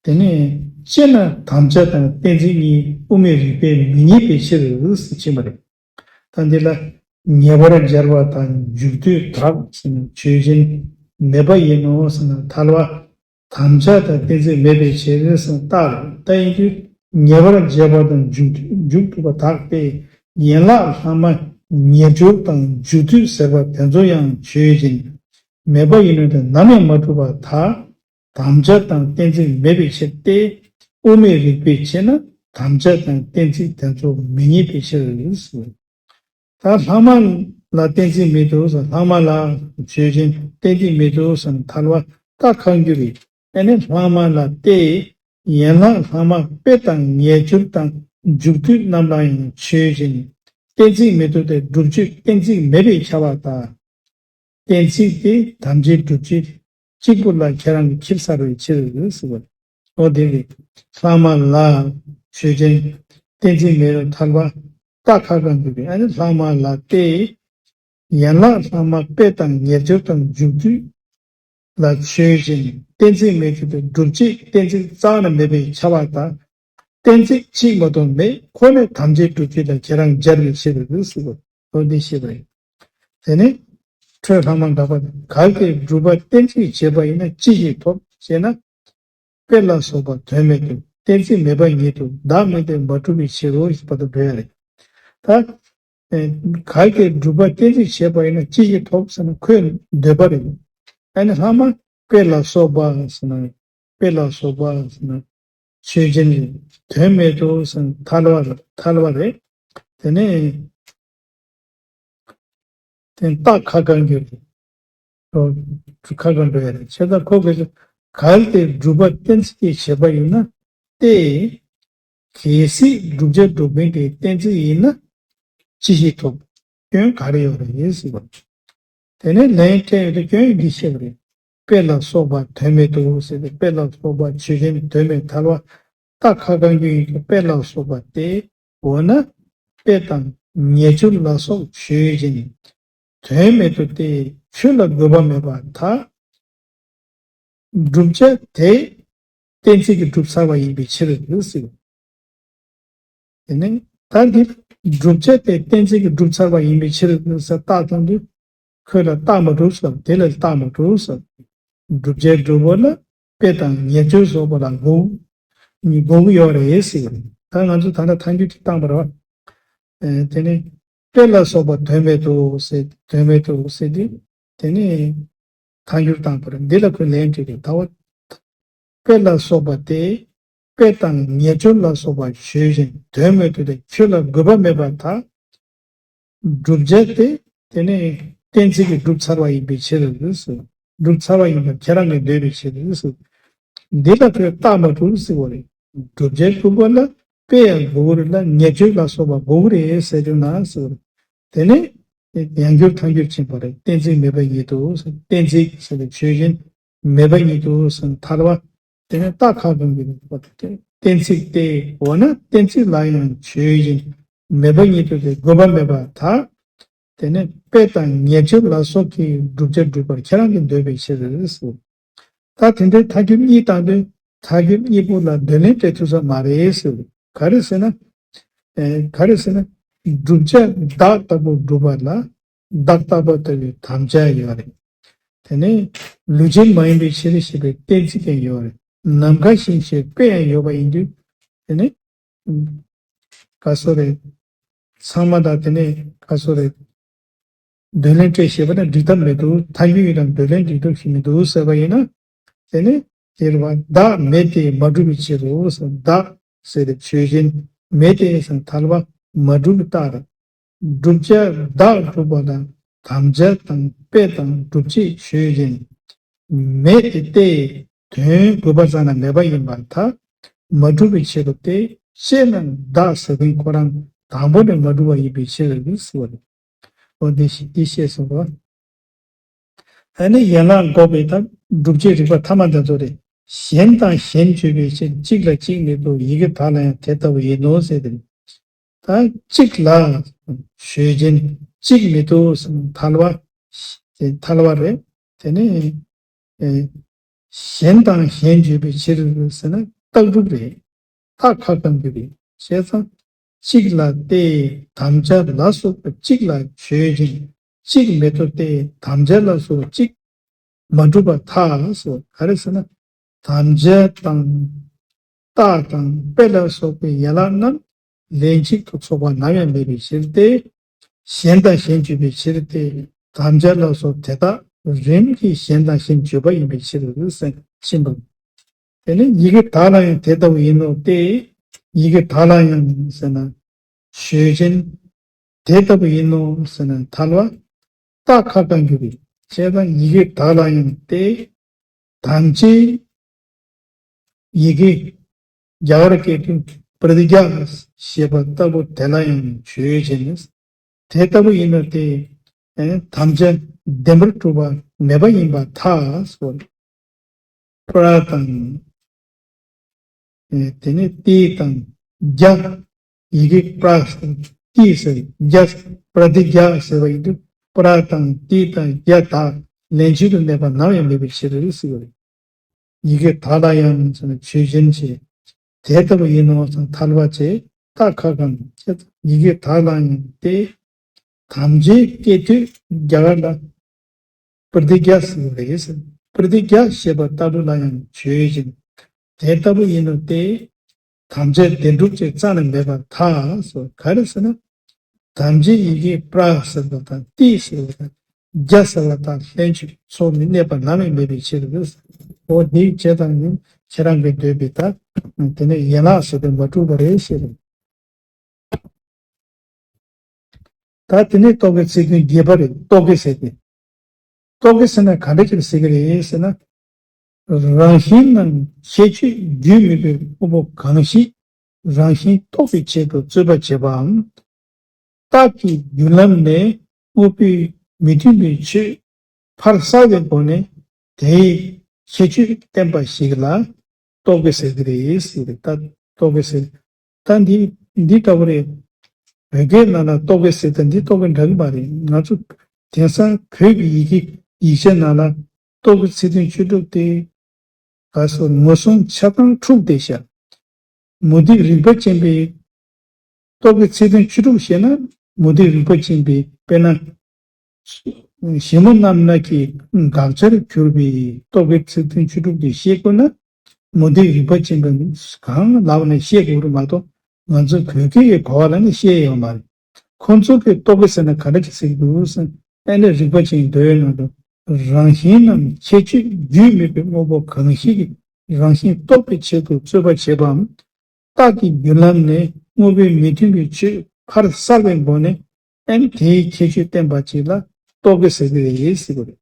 དེ་ནས་དཔྱད་ན་དམ་བཅའ་དང་གཏན་ཚིགས་གཉིས་དབུ་མའི་རིགས་པས་མི་རྙེད་པའི་ཕྱིར་ཟེར་ཕྱིན་པ་རེད། ད་འདི་ལ་ཉེ་བར་སྦྱར་བ་དང་མཇུག་བསྡུ་དག་ཟེར་ན་ཆོས་ཅན། མེད་པ་ཡིན་ནོ་ཟེར་ན་ཐལ་བ། དམ་བཅའ་དང་གཏན་ཚིགས་མེད་པའི་ཕྱིར་ཟེར་ན་རྟགས་རེད། ད་ཡིན་དུས་ཉེ་བར་སྦྱར་བ་དང་མཇུག་མཇུག་བསྡུ་བ་དག་སྟེ། ཡན་ལག་ལྷག་མ་ཉེ་སྦྱོར་དང་མཇུག་བསྡུ་ཟེར་བ་དེ་ཚོ་ཡང་ཆོས་ཅན། མེད་པ་ཡིན་ནོ་དེ་ནམ་ཡང་མ་གྲུབ་པར་ཐལ། དམ་བཅའ་དང་གཏན་ཚིགས་མེད་པའི་ཕྱིར་ཏེ། དབུ་མའི་རིགས་པས་ཕྱེ་ན་དམ་བཅའ་དང་གཏན་ཚིགས་དེ་ཚོ་མི་རྙེད་པའི་ཕྱིར་ཟེར། ད་ལྷག་མ་ལ་གཏན་ཚིགས་མེད་དོ་ཟེར། ལྷག་མ་ལ་ཆོས་ཅན། གཏན་ཚིགས་མེད་དོ་ཟེར་ན་ཐལ་བ་རྟགས་ཁ་བསྐང་རྒྱུ་རེད། ཨ་ནི་ལྷག་མ་ལ་སྟེ། ཡན་ལག་ལྷག་མ་དཔེ་དང་ཉེ་སྦྱོར་དང་མཇུག་བསྡུ་རྣམས་ལ་ཡང་ཆོས་ཅན། གཏན་ཚིགས་མེད་དོ་དེ་སྒྲུབ་བྱེད་གཏན་ཚིགས་མེད་པས་ཁྱབ་པ་དང་། གཏན་ཚིགས་དེ་དམ་བཅའི་སྒྲུབ་བྱེད་གཅིག་པུ་ལ་ཁྱེད་རང་གིས་ཁྱེར་ཚར་བའི་ཕྱིར་ཟེར་བ། འོ་དེ་རེད། ལྷག་མ་ལ་ཆོས་ཅན། གཏན་ཚིགས་མེད་པར་ཐལ་བ་རྟགས་ཁ་བསྐང་རྒྱུ་རེད། ཨ་ནི་ལྷག་མ་ལ་སྟེ། ཡན་ལག་ལྷག་མ་དཔེ་དང་ཉེ་སྦྱོར་དང་མཇུག་བསྡུ་ལ་ཆོས་ཅན། གཏན་ཚིགས་མེད་དོ་དེ་སྒྲུབ་བྱེད་གཏན་ཚིགས་རྩ་ནས་མེད་པས་ཁྱབ་པ་དང་། གཏན་ཚིགས་གཅིག་མ་གཏོགས་མེད། ཁོ་ནས་དམ་བཅའི་སྒྲུབ་བྱེད་དང་ཁྱེད་རང་སྦྱར་བའི་ཕྱིར་ཟེར་བ། འོ་འདི་ཤེས་པ་ཡིན། དེ་ནས་འཕྲོས་ལྷག་མ་དགག་པ་དེ། གལ་ཏེ་སྒྲུབ་པ་གཏན་ཚིགས་བྱས་པ་ཡིན་ན་ཅི་ཞིག་ཐོབ་ཅེ་ན། དཔེ་ལ་སོགས་པ་དོན་མེད་དོ། གཏན་ཚིགས་མེད་པ་ཉིད་དོ། བདག་མེད་དེ་མ་གྲུབ་པའི་ཕྱིར་རོ་ཞེས་པ་དང་འགྲོ་ཡ་རེད། ད། ཨེ། གལ་ཏེ་སྒྲུབ་པ་གཏན་ཚིགས་བྱས་པ་ཡིན་ན་ཅི་ཞིག་ཐོབ་ཟེར་ན་ཁོའི་འདོད་པ་རེད། ཨ་ནི་ལྷག་མ་དཔེ་ལ་སོགས་པ་ཟེར་ན། དཔེ་ལ་སོགས་པ་ཟེར་ན་ཆོས་ཅན་རེད། དོན་མེད་དོ་ཟེར་ན་ཐལ་བ་རེད། ཐལ་བ་རེད། དེ་ནས་དེ་རྟགས་ཁ་བསྐང་རྒྱུ་རེད། ཁ་བསྐང་འགྲོ་ཡ་རེད། བྱས་ཙང་ཁོ་གིས་གལ་ཏེ་སྒྲུབ་པ་གཏན་ཚིགས་ཀྱིས་བྱས་པ་ཡིན་ན་སྟེ། གལ་སྲིད་བསྒྲུབ་བྱ་སྒྲུབ་མིན་གྱི་གཏན་ཚིགས་ཡིན་ན་ཅི་ཞིག་ཐོབ། སྐྱོན་ག་རེ་ཡོད་རེད་ཟེར་བ། དེ་ནས་ལན་སྤྲད་ཡོད་དུས་སྐྱོན་འདི་བཤད་པ་རེད། དཔེ་ལ་སོགས་པ་དོན་མེད་དོ་ཟེར་ཏེ། དཔེ་ལ་སོགས་པ་ཆོས་ཅན། དོན་མེད་ཐལ་བ་རྟགས་ཁ་བསྐང་རྒྱུ་ཡིན་གྱི། དཔེ་ལ་སོགས་པ་སྟེ། འོ་ན་དཔེ་དང་ཉེ་སྦྱོར་ལ་སོགས་ཆོས་ཅན། དོན་མེད་དོ་སྟེ་ཆོས་ལ་དགོས་པ་མེད་པར་ཐལ། བསྒྲུབ་བྱ་དེ་གཏན་ཚིགས་ཀྱིས་གྲུབ་ཚར་བ་ཡིན་པའི་ཕྱིར་ཟེར། དེ་ནས་ད་འདིར་བསྒྲུབ་བྱ་དེ་གཏན་ཚིགས་ཀྱིས་གྲུབ་ཚར་བ་ཡིན་པའི་ཕྱིར་ཟེར་རྟགས་བཏང་དུས། ཁོས་ལ་རྟགས་མ་གྲུབ་ཟེར། དེ་ལ་རྟགས་མ་གྲུབ་ཟེར། བསྒྲུབ་བྱའི་སྒྲུབ་པོ་ལ་དཔེ་དང་ཉེ་སྦྱོར་སོགས་པ་ལ་དགོས་དགོས་ཀྱི་ཡོད་རེད་ཟེར་གྱི་རེད། ད་ང་ཚོ་ད་ལྟ་ཐལ་འགྱུར་གྱི་བཏང་བ་རེད་བ། ཨེ། དེ་ནས་དཔེ་ལ་སོགས་པ་དོན་མེད་དོ་ཟེར། དོན་མེད་དོ་ཟེར་དུས། དེ་ནས་ཐལ་འགྱུར་བཏང་བ་རེད། འདི་ལ་ཁོས་ལན་སྤྲད་དེ། ད་བ། དཔེ་ལ་སོགས་པ་སྟེ། དཔེ་དང་ཉེ་སྦྱོར་ལ་སོགས་པ་ཆོས་ཅན། དོན་མེད་དོ་སྟེ་ཆོས་ལ་དགོས་པ་མེད་པར་ཐལ། བསྒྲུབ་བྱ་དེ་དེ་ནས་གཏན་ཚིགས་ཀྱིས་གྲུབ་ཚར་བ་ཡིན་པའི་ཕྱིར་ཟེར། གྲུབ་ཚར་བ་ཡིན་པ་ཁྱེད་རང་གིས་འདོད་པའི་ཕྱིར་ཟེར། འདི་ལ་ཁོས་རྟགས་མ་གྲུབ་ཟེར་བ་རེད། བསྒྲུབ་བྱའི་སྒྲུབ་པོ་ལ་དཔེ་ཡང་དགོས་ཀྱི་རེད་ལ་ཉེ་སྦྱོར་ལ་སོགས་པ་དགོས་ཀྱི་རེད་ཟེར་རྒྱུ་ན་ཟེར་བ་རེད། དེ་ནས་ཡང་བསྒྱུར་ཐལ་འགྱུར་ཕྱིན་པ་རེད། གཏན་ཚིགས་མེད་པ་ཉིད་དོ། གཏན་ཚིགས་ཟེར་བའི་ཆོས་ཅན། མེད་པ་ཉིད་དོ་ཟེར་ཐལ་བ། དེ་ནས་རྟགས་ཁ་བསྐང་གི་རིགས་པ་དེ་གཏན་ཚིགས་ཏེ། འོ་ན་གཏན་ཚིགས་ལ་ཡང་ཆོས་ཅན། མེད་པ་ཉིད་དུ་དེ་དགོས་པ་མེད་པར་ཐལ། དེ་ནི་དཔེ་དང་ཉེར་སྤྱོད་ལ་སོགས་ཀྱི་བསྒྲུབ་བྱ་སྒྲུབ་པར་ཁྱེད་རང་གིས་འདོད་པའི་ཕྱིར། ད་དེ་འདྲའི་ཐལ་འགྱུར་གཉིས་བཏང་དུས་ཐལ་འགྱུར་གཉིས་པོ་ལ་འདོད་ལན་སྤྲད་ཐུབ་ས་མ་རེད་ཟེར། ག་རེ་ཟེར་ན། ཨེ། ག་རེ་ཟེར་ན། བསྒྲུབ་བྱ་བདག་ལྟ་བུ་སྒྲུབ་པ་ལ་བདག་ལྟ་བུ་ལྟ་བུའི་དམ་བཅའ་ཡོད་རེད། དེ་ནས་ལུས་ཅན་མ་ཡིན་པའི་ཕྱིར་ཞེས་པའི་གཏན་ཚིགས་ཀྱང་ཡོད་རེད། ནམ་མཁའ་བཞིན་ཞེས་དཔེ་ཡང་ཡོད་པ་ཡིན་དུས། དེ་ནས་ག་སོ་རེད། ཚང་མ་དང་དེ་ནས་ག་སོ་རེད། འདོད་ལན་སྤྲད་ཤེས་པ་ན་འགྲིག་ཐབས་མི་འདུག་ཐལ་འགྱུར་ཡོད་ན་འདོད་ལན་འགྲིག་ཐབས་ཤིག་མི་འདུག་ཟེར་བ་ཡིན་ན། དེ་ནི་དེ་རེད་བ། བདག་མེད་དེ་མ་གྲུབ་པའི་ཕྱིར་རོ་ཟེར། བདག་ཟེར་ཏེ་ཆོས་ཅན། མེད་དེ་ཟེར་ཐལ་བ་མ་གྲུབ་པའི་རྟགས་རེད། བསྒྲུབ་བྱ་བདག་སྒྲུབ་པ་དང་དམ་བཅའ་དང་དཔེ་དང་སྒྲུབ་བྱེད་ཆོས་ཅན། མེད་དེ་སྟེ་དོན་དགོས་པ་ཙམ་ལ་མེད་པ་ཡིན་པར་ཐལ། མ་གྲུབ་པའི་ཕྱིར་རོ་སྟེ། ཤེས་ན་བདག་ཟེར་མཁན་ཁོ་རང་དང་པོ་ནས་མ་གྲུབ་པ་ཡིན་པའི་ཕྱིར་རེད་ཟེར་བ་རེད། འོ་འདི་ཤེས་འདི་ཤེས་སོང་བ། ཨ་ནི་ཡན་ལག་འགོག་པའི་ཐབས་བསྒྲུབ་བྱའི་རིགས་པ་ཐ་མ་དེ་ཚོ་རེད། གཞན་དང་གཞན་བརྗོད་པའི་ཕྱིར་གཅིག་ལ་གཅིག་མི་ལྡོག་ཡི་གེ་དག་ལ་ཡང་དེ་ལྟ་བུ་ཡིན་ནོ་ཟེར་ཏེ། ད་གཅིག་ལ་ཆོས་ཅན། གཅིག་མི་ལྡོག་ཟེར་ཐལ་བ། དེ་ཐལ་བ་རེད། དེ་ནི། ཨེ། གཞན་དང་གཞན་བརྗོད་པའི་ཕྱིར་ཟེར་ན་རྟགས་གྲུབ་རེད། རྟགས་ཁ་བསྐང་རྒྱུ་རེད། བྱས་ཙང་། གཅིག་ལ་སྟེ་དམ་བཅའ་ལ་སོགས་པ་གཅིག་ལ་ཆོས་ཅན། གཅིག་མི་ལྡོག་སྟེ་དམ་བཅའ་ལ་སོགས་གཅིག་མ་གྲུབ་པར་ཐལ་སོ། ག་རེ་ཟེར་ན། དམ་བཅའ་དང་། རྟགས་དང་དཔེ་ལ་སོགས་པའི་ཡན་ལག་རྣམས་ལན་གཅིག་ཏུ་ཚོགས་པ་ནམ་ཡང་མེད་པའི་ཕྱིར་ཏེ། གཞན་དང་གཞན་བརྗོད་པའི་ཕྱིར་ཏེ། དམ་བཅའ་ལ་སོགས་དེ་དག་རིམ་གྱིས་གཞན་དང་གཞན་བརྗོད་པ་ཡིན་པའི་ཕྱིར་ཟེར་ཕྱིན་པ། དེ་ནི་ཡི་གེ་དག་ལ་ཡང་དེ་ལྟ་བུ་ཡིན་ནོ་སྟེ། ཡི་གེ་དག་ལ་ཡང་ཟེར་ན། ཆོས་ཅན། དེ་ལྟ་བུ་ཡིན་ནོ་ཟེར་ན་ཐལ་བ། རྟགས་ཁ་བསྐང་རྒྱུ་རེད། བྱས་ཙང་ཡི་གེ་དག་ལ་ཡང་སྟེ། དམ་བཅའི་ཡི་གེ། རྒྱ་གར་སྐད་དུ་པྲ་ཏི་གྱ་ཞེས་པ་ལྟ་བུ་དེ་ལ་ཡང་ཆོས་ཅན། དེ་ལྟ་བུ་ཡིན་ནོ་སྟེ། དམ་བཅའ་བདེན་པར་གྲུབ་པ་མེད་པ་ཡིན་པར་ཐལ་སོ། པྲ་དང་། དེ་ནས་ཏི་དང་གྱ། ཡི་གེ་པྲ་ཏི་ཟེར་གྱ། པྲ་ཏི་གྱ་ཟེར་བ་ཡིན་དུས་པྲ་དང་ཏི་དང་གྱ་དག་ལན་གཅིག་ཏུ་གནས་པ་ནམ་ཡང་མེད་པའི་ཕྱིར་ཟེར་བ་རེད། ཡི་གེ་དག་ལ་ཡང་ཟེར་ན་ཆོས་ཅན་བྱས། དེ་ལྟ་བུ་ཡིན་ནོ་ཟེར་ན་ཐལ་བ་བྱས། རྟགས་ཁ་བསྐང་། ཡི་གེ་དག་ལ་ཡང་སྟེ། དམ་བཅའི་སྐད་དོད་རྒྱ་གར་ལ། པྲ་ཏི་གྱ་ཟེར་བ་རེད་ཟེར། པྲ་ཏི་གྱ་ཞེས་པ་ལྟ་བུ་ལ་ཡང་ཆོས་ཅན། དེ་ལྟ་བུ་ཡིན་ནོ་སྟེ། དམ་བཅའ་བདེན་གྲུབ་ཅེས་རྩ་ནས་མེད་པར་ཐལ་སོ། ག་རེ་ཟེར་ན། དམ་བཅའི་ཡི་གེ་པྲ་ཟེར་བ་དང་ཏི་ཟེར་བ་དང་གྱ་ཟེར་བ་དག་ལན་གཅིག་ཚོགས་ནས་གནས་པ་ནམ་ཡང་མེད་པའི་ཕྱིར་རོ། འོ་དེའི་བྱས་ཙང་ནི་ཁྱེད་རང་གིས་འདོད་པའི་ད་དེ་ནས་ཡན་ལག་ཟེར་དེ་མ་གྲུབ་པ་རེད་ཟེར། ད་དེ་ནས་རྟོག་གེའི་ཚིག་དོན་རྒྱས་པ་རེད། རྟོག་གེ་ཟེར་ཏེ། རྟོག་གེ་ཟེར་ན་ག་འདྲ་ཅིག་ཟེར་གི་རེད་ཟེར་ན། རང་བཞིན་རྣམས་ཁྱད་ཆོས་རྒྱུས་མེད་པའི་དངོས་པོ་གང་ཞིག་རང་བཞིན་རྟོགས་པའི་ཆེད་དུ་རྩོད་པ་བྱེད་པའམ། རྟགས་ཀྱི་རྒྱུན་ལམ་ནས་དངོས་པོའི་མི་མཐུན་པའི་ཆོས་ཕར་བསལ་བའི་སྒོ་ནས་དེའི་ཁྱད་ཆོས་བསྟན་པ་ཞིག་ལ་རྟོག་གེ་ཟེར་གྱི་རེད་ཟེར་ཏེ། ད་རྟོག་གེ་ཟེར། ད་འདི་འདི་ལྟ་བུ་རེད། བོད་སྐད་ནང་ལ་རྟོག་གེ་ཟེར་ཏེ་འདི་རྟོག་གེ་འདྲ་གི་མ་རེད། ང་ཚོ་དེང་སང་བོད་ཀྱི་ཡི་གེ་ཡིག་ཆ་ནང་ལ་རྟོག་གེའི་ཚིག་དོན་བཅུ་དྲུག་སྟེ། ག་སོ། ངོས་བཟུང་ཆ་ཚང་འཁྲུགས་ཏེ་བཞག་མུ་སྟེགས་རིག་པ་ཅན་པའི་རྟོག་གེའི་ཚིག་དོན་བཅུ་དྲུག་ཞེ་ན། མུ་སྟེགས་རིག་པ་ཅན་པའི་དཔེར་ན། ཞིབ་མོ་རྣམས་ན་གི་དགག་བྱར་གྱུར་པའི་རྟོག་གེའི་ཚིག་དོན་བཅུ་དྲུག་དེ་ཤེས་དགོས་ན། མུ་སྟེགས་རིག་པ་ཅན་པས་གང་ལབ་ནས་ཤེས་དགོས་རེད་མ་གཏོགས། ང་ཚོ་བོད་སྐད་ཀྱི་གོ་བ་ལ་ནི་ཤེས་ཡོད་མ་རེད། ཁོང་ཚོ་གིས་རྟོག་གེ་ཟེར་ན་ག་འདྲ་ཅིག་ཟེར་གྱི་འདུག་ཟེར་ན། ཨ་ནི་རིག་པ་ཅན་མདོའི་ནང་དུ། རང་བཞིན་རྣམས་ཁྱད་ཆོས་རྒྱུས་མེད་པའི་དངོས་པོ་གང་ཞིག་གི་རང་བཞིན་རྟོགས་པའི་ཆེད་དུ་རྩོད་པ་བྱེད་པའམ། རྟགས་ཀྱི་རྒྱུན་ལམ་ནས་དངོས་པོའི་མི་མཐུན་པའི་ཆོས་ཕར་བསལ་བའི་སྒོ་ནས། ཨ་ནི་དེའི་ཁྱད་ཆོས་བསྟན་པ་ཅིག་ལ་རྟོག་གེ་ཟེར་གྱི་རེད་ཟེར་བ་རེད།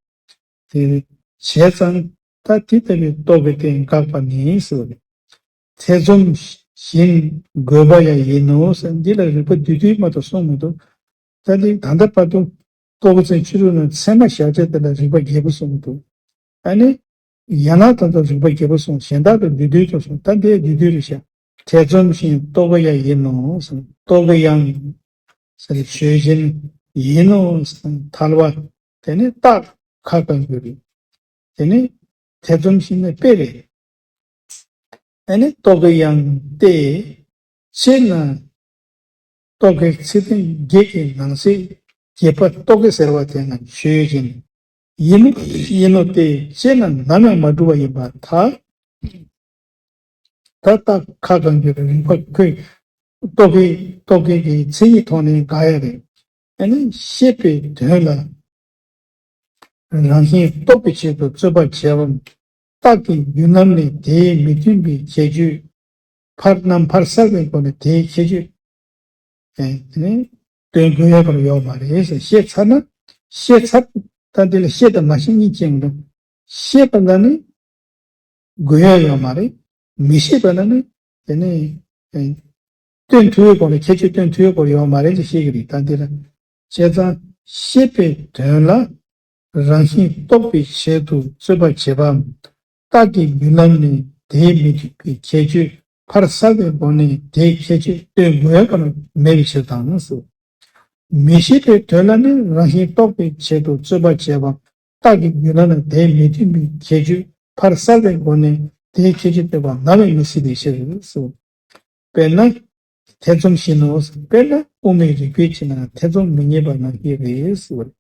དེ་བྱས་ཙང་ད་དེ་ལྟ་བུའི་རྟོག་གེ་དེ་འགགས་པ་ནི་ཟེར་བ་རེད། ཐེ་ཚོམ་བཞིན་རྒོད་པ་ཡང་ཡིན་ནོ་ཟེར། འདི་ལ་རིགས་པ་བསྡུས་བསྡུས་མ་གཏོགས་གསུངས་མི་འདུག་ད་འདི་ད་ལྟ་བར་དུ་རྟོག་གེའི་ཚིག་དོན་བཅུ་དྲུག་ནང་ཚད་མ་བཞག་བྱ་དེ་ལ་རིགས་པ་བརྒྱད་པོ་གསུངས་འདུག་ཨ་ནི། ཡང་ན་ད་ལྟ་རིགས་པ་བརྒྱད་པོ་གསུངས། གཞན་དག་ཏུ་བསྡུས་བསྡུས་ཀྱང་གསུངས། ད་འདི་བསྡུས་བསྡུས་རེད་ཤག་ཐེ་ཚོམ་བཞིན་རྟོག་གེ་ཡང་ཡིན་ནོ་ཟེར། རྟོག་གེ་ཡང་ ཟེར་ཆོས་ཅན་ཡིན་ནོ། ཐལ་བ་དེ་ནི་རྟགས་ཁ་གང་གི་རེད། དེ་ནི་ཐེ་ཚོམ་ཞིག་ནི་དཔེ་རེད། ཨ་ནི་རྟོག་གེ་ཡང་སྟེ། དཔྱད་ན་རྟོག་གེ་ཚིག་དོན་བརྒྱད་ཀྱི་ནང་གསེས་བརྒྱད་པ་རྟོག་གེ་ཟེར་བ་དེ་ན་ཆོས་ཅན། ཡིན་ཡིན་ནོ་སྟེ། དཔྱད་ན་ནམ་ཡང་མ་གྲུབ་པ་ཡིན་པར་ཐལ། ད་རྟགས་ཁ་གང་གི་རིགས་པ་ཁོས་རྟོག་གེ་རྟོག་གེ་གི་མཚན་ཉིད་ཐོག་ནས་དགག་ཡ་རེད། ཨ་ནི་བཤད་པའི་དོན་ལ་རང་བཞིན་རྟོགས་པའི་ཆེད་དུ་རྩོད་པ་བྱེད་པ། རྟགས་ཀྱི་རྒྱུན་ལམ་ནས་དེའི་མི་མཐུན་པའི་ཁྱད་ཆོས་ཕར་རྣམ་ཕར་གསལ་བའི་སྒོ་ནས་དེའི་ཁྱད་ཆོས། ཨེ། དེ་ནས་སྟོན་དགོས་ཡ་ཁོ་རང་ཡོད་མ་རེད་ཟེར། བཤད་ཚར་ན། བཤད་ཚར། ད་འདི་ལ་བཤད་དང་མ་བཤད་གཉིས་ཅན་འདུག། བཤད་པ་ལ་ནི་དགོས་ཡ་ཡོད་མ་རེད། མི་བཤད་པ་ལ་ནི་དེ་ནི། ཨེ། སྟོན་ཐུབ་ཡོད་སྐོར་ལ། ཁྱད་ཆོས་སྟོན་ཐུབ་ཡོད་སྐོར་ཡོད་མ་རེད་ཅེས་བཤད་ཀྱི་རེད། ད་འདི་ལ་བྱས་ཙང་བཤད་པའི་དོན་ལ་རང་བཞིན་རྟོགས་པའི་ཆེད་དུ་རྩོད་པ་བྱེད་པའམ། རྟགས་ཀྱི་རྒྱུན་ལམ་ནས་དེའི་མི་མཐུན་པའི་ཁྱད་ཆོས་ཕར་གསལ་བའི་སྒོ་ནས་དེའི་ཁྱད་ཆོས་སྟོན་དགོས་པ་མེད་པའི་ཕྱིར་དང་ཟེར། མི་བྱེད་པའི་དོན་ལ་ནི་རང་བཞིན་རྟོགས་པའི་ཆེད་དུ་རྩོད་པ་བྱེད་པ། རྟགས་ཀྱི་རྒྱུན་ལམ་ནས་དེའི་མི་མཐུན་པའི་ཁྱད་ཆོས་ཕར་གསལ་བའི་སྒོ་ནས་དེའི་ཁྱད་ཆོས་སྟོན་པ་ནམ་ཡང་མི་སྲིད་པའི་ཕྱིར་ཟེར། དཔེར་ན། ཐེ་ཚོམ་བཞིན་ནོ། དཔེར་ན་དབུ་མའི་རིགས་པས་དཔྱད་ན་ཐེ་ཚོམ་མི་རྙེད་པ་ནང་བཞིན་རེད་ཟེར་བ་རེད།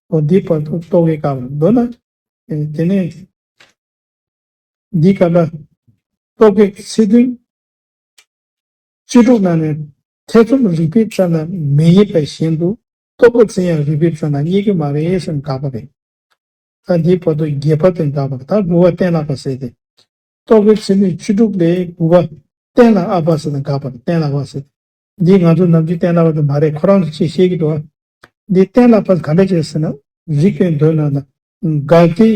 འོ་འདི་བར་དུ་རྟོག་གེ་བཀག་པ་མདོར་ན། ཨེ། དེ་ནས་འདི་ག་ལ་རྟོག་གེ་ཚིག་དོན་བཅུ་དྲུག་ནང་ནས་ཐེ་ཚོམ་རིགས་པའི་རྩ་ན་མི་རྙེད་པ་བཞིན་དུ་རྟོག་པ་ཙམ་ཡང་རིགས་པའི་རྩ་ན་རྙེད་ཀྱི་མ་རེད་ཟེར་དགག་པ་རེད། ད་འདིའི་བར་དུ་བརྒྱད་པ་དེ་དགག་པ་རེད། ད་དགུ་པ་གཏན་ལ་དབབ་པ་ཟེར་ཏེ། རྟོག་གེ་ཚིག་དོན་བཅུ་དྲུག་ལས་དགུ་པ་གཏན་ལ་དབབ་པ་ཟེར་ནས་དགག་པ་རེད། གཏན་ལ་དབབ་པ་ཟེར་ཏེ། འདི་ང་ཚོ་ནམ་རྒྱུན་གཏན་ལ་དབབ་པ་དེ་མ་རེད། ཁོ་རང་ཚོ་ཅིག་བཤད་ཀྱི་འདུག་ཨ། འདི་གཏན་ལ་དབབ་པ་ག་འདྲ་བྱས་ཟེར་ན། རིགས་པས་མདོར་ན་ན། འགལ་རྐྱེན་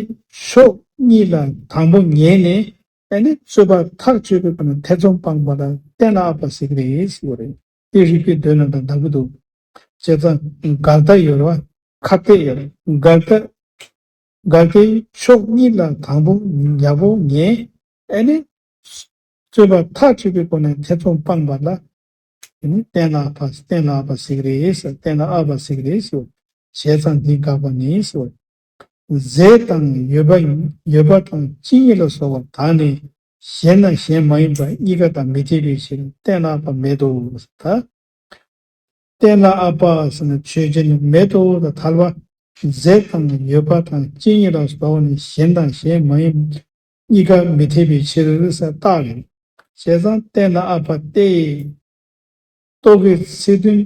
ཕྱོགས་གཉིས་ལ་དང་པོ་ངེས་ནས། ཨ་ནི་རྩོད་པ་ཐག་ཆོད་པའི་སྒོ་ནས་ཐེ་ཚོམ་སྤངས་པ་ལ་གཏན་ལ་དབབ་པ་ཟེར་གྱི་རེད་ཟེར་བ་རེད། དེ་རིགས་པས་མདོར་ན་ན་དགག་གི་འདུག། བྱས་ཙང་འགལ་རྟགས་ཡོད་རེད་བ། ཁ་གཏད་ཡོད་རེད། འགལ་རྟགས། འགལ་རྐྱེན་ཕྱོགས་གཉིས་ལ་དང་པོ་ཉ་པོ་ངེས། ཨ་ནི་རྩོད་པ་ཐག་ཆོད་པའི་སྒོ་ནས་ཐེ་ཚོམ་སྤངས་པ་ལ། ཨ་ནི་གཏན་ལ་དབབ་པ། གཏན་ལ་དབབ་པ་ཟེར་གྱི་རེད་ཟེར། གཏན་ལ་དབབ་པ་ཟེར་གྱི་རེད་ཟེར། བྱས་ཙང་འདི་དགག་པ་ནི་ཟེར། རྫས་དང་ཡོད་པ་ཡོད་པ་དང་སྤྱི་ཉིད་ལ་སོགས་པ་དག་ནི་གཞན་དང་གཞན་མ་ཡིན་པ་གཉིས་ཀ་དང་མི་འཐད་པའི་ཕྱིར་གཏན་ལ་དབབ་པ་མེད་དོ། ད་གཏན་ལ་དབབ་པ་ཟེར་ན་ཆོས་ཅན་མེད་དོ། ད་ཐལ་བ། རྫས་དང་ཡོད་པ་དང་སྤྱི་ཉིད་ལ་སོགས་པ་ནི་གཞན་དང་གཞན་མ་ཡིན་གཉིས་ཀ་མི་འཐད་པའི་ཕྱིར་ཟེར་རྟགས་རེད། བྱས་ཙང་གཏན་ལ་དབབ་པ་སྟེ། རྟོག་གེ་ཚིག་དོན་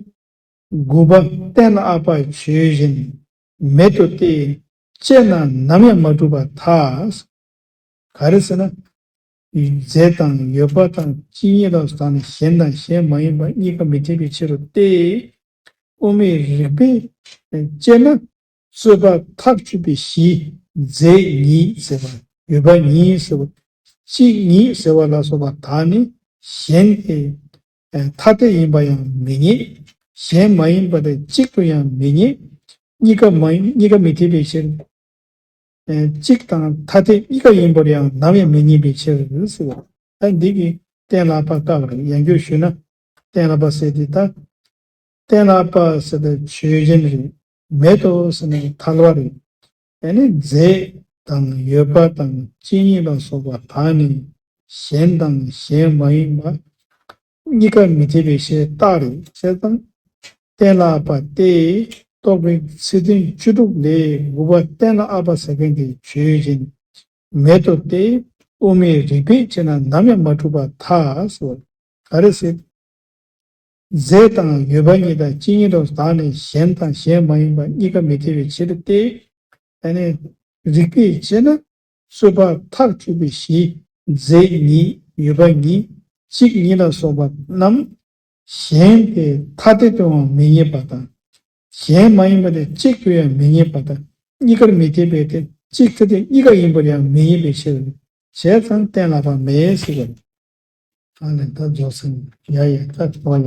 དགུ་པ་གཏན་ལ་དབབ་པ་ཆོས་ཅན་མེད་དོ་སྟེ། དཔྱད་ན་ནམ་ཡང་མ་གྲུབ་པར་ཐལ། ག་རེ་ཟེར་ན། རྫས་དང་ཡོད་པ་དང་སྤྱི་ཉིད་ལ་སོགས་ནི་གཞན་དང་གཞན་མ་ཡིན་པ་གཉིས་ཀ་མི་འཐད་པའི་ཕྱིར་རོ་སྟེ། དབུ་མའི་རིགས་པས་དཔྱད་ན། རྩོད་པ་ཐག་ཆོད་པའི་གཞི་རྫས་ཉིད་ཟེར་བ། ཡོད་པ་ཉིད་ཟེར་བ། གཅིག་ཉིད་ཟེར་བ་ལ་སོགས་པ་དག་ནི་གཞན་ཏེ། ཐ་དད་ཡིན་པ་ཡང་མི་རྙེད། གཞན་མ་ཡིན་པ་དེ་གཅིག་ཏུ་ཡང་མི་རྙེད། གཉིས་ཀ་མ་ཡིན། གཉིས་ཀ་མི་འཐད་པའི་ཕྱིར། གཅིག་དང་ཐ་དད་གཉིས་ཀ་ཡིན་པར་ཡང་ནམ་ཡང་མི་རྙེད་པའི་ཕྱིར་ཟེར་བ། ད་འདི་གི་གཏན་ལ་དབབ་པ་བཀག་པ་རེད། ཡང་བསྐྱར་ཞུས་ན། གཏན་ལ་དབབ་པ་ཟེར་དེ་ད། གཏན་ལ་དབབ་པ་ཟེར་དེ་ཆོས་ཅན་རེད། མེད་དོ་ཟེར་ན་ཐལ་བ་རེད། ཨ་ནི་རྫས་དང་ཡོད་པ་དང་སྤྱི་ཉིད་ལ་སོགས་པ་དག་ནི་གཞན་དང་གཞན་མ་ཡིན་པ་གཉིས་ཀ་མི་འཐད་པའི་ཕྱིར་རྟགས་རེད། བྱས་ཙང་གཏན་ལ་དབབ་པ་སྟེ། རྟོག་པའི་ཚིག་དོན་བཅུ་དྲུག་ལས་དགུ་པ་གཏན་ལ་དབབ་པ་ཟེར་མཁན་དེ་ཆོས་ཅན་མེད་དོ་སྟེ། དབུ་མའི་རིགས་པས་དཔྱད་ན་ནམ་ཡང་མ་གྲུབ་པར་ཐལ་ཟེར་བ། ག་རེ་ཟེར། རྫས་དང་ཡོད་པ་ཉིད་དང་སྤྱི་ཉིད་དུ་བདག་ནི་གཞན་དང་གཞན་མ་ཡིན་པ་གཉིས་ཀ་མི་འཐད་པའི་ཕྱིར་ཏེ། ཨ་ནི་རིགས་པས་དཔྱད་ན། རྩོད་པ་ཐག་ཆོད་པའི་གཞི་རྫས་ཉིད་ཡོད་པ་ཉིད་གཅིག་ཉིད་ལ་སོགས་པ་རྣམས་གཞན་ཏེ་ཐ་དད་དུའང་མི་རྙེད་པ་དང་། གཞན་མ་ཡིན་པ་དེ་གཅིག་ཏུ་ཡང་མི་རྙེད་པ་དང་། གཉིས་ཀར་མི་འཐད་པའི་དེ་གཅིག་ཐ་དད་གཉིས་ཀ་ཡིན་པར་ཡང་མི་རྙེད་པའི་ཕྱིར། བྱས་ཙང་གཏན་ལ་དབབ་པ་མེད་ཟེར་བ་རེད། ཨ་ནི་ད་རྫོགས་ཟིན། ཡ་ཡ། ད་འོ་ཡ།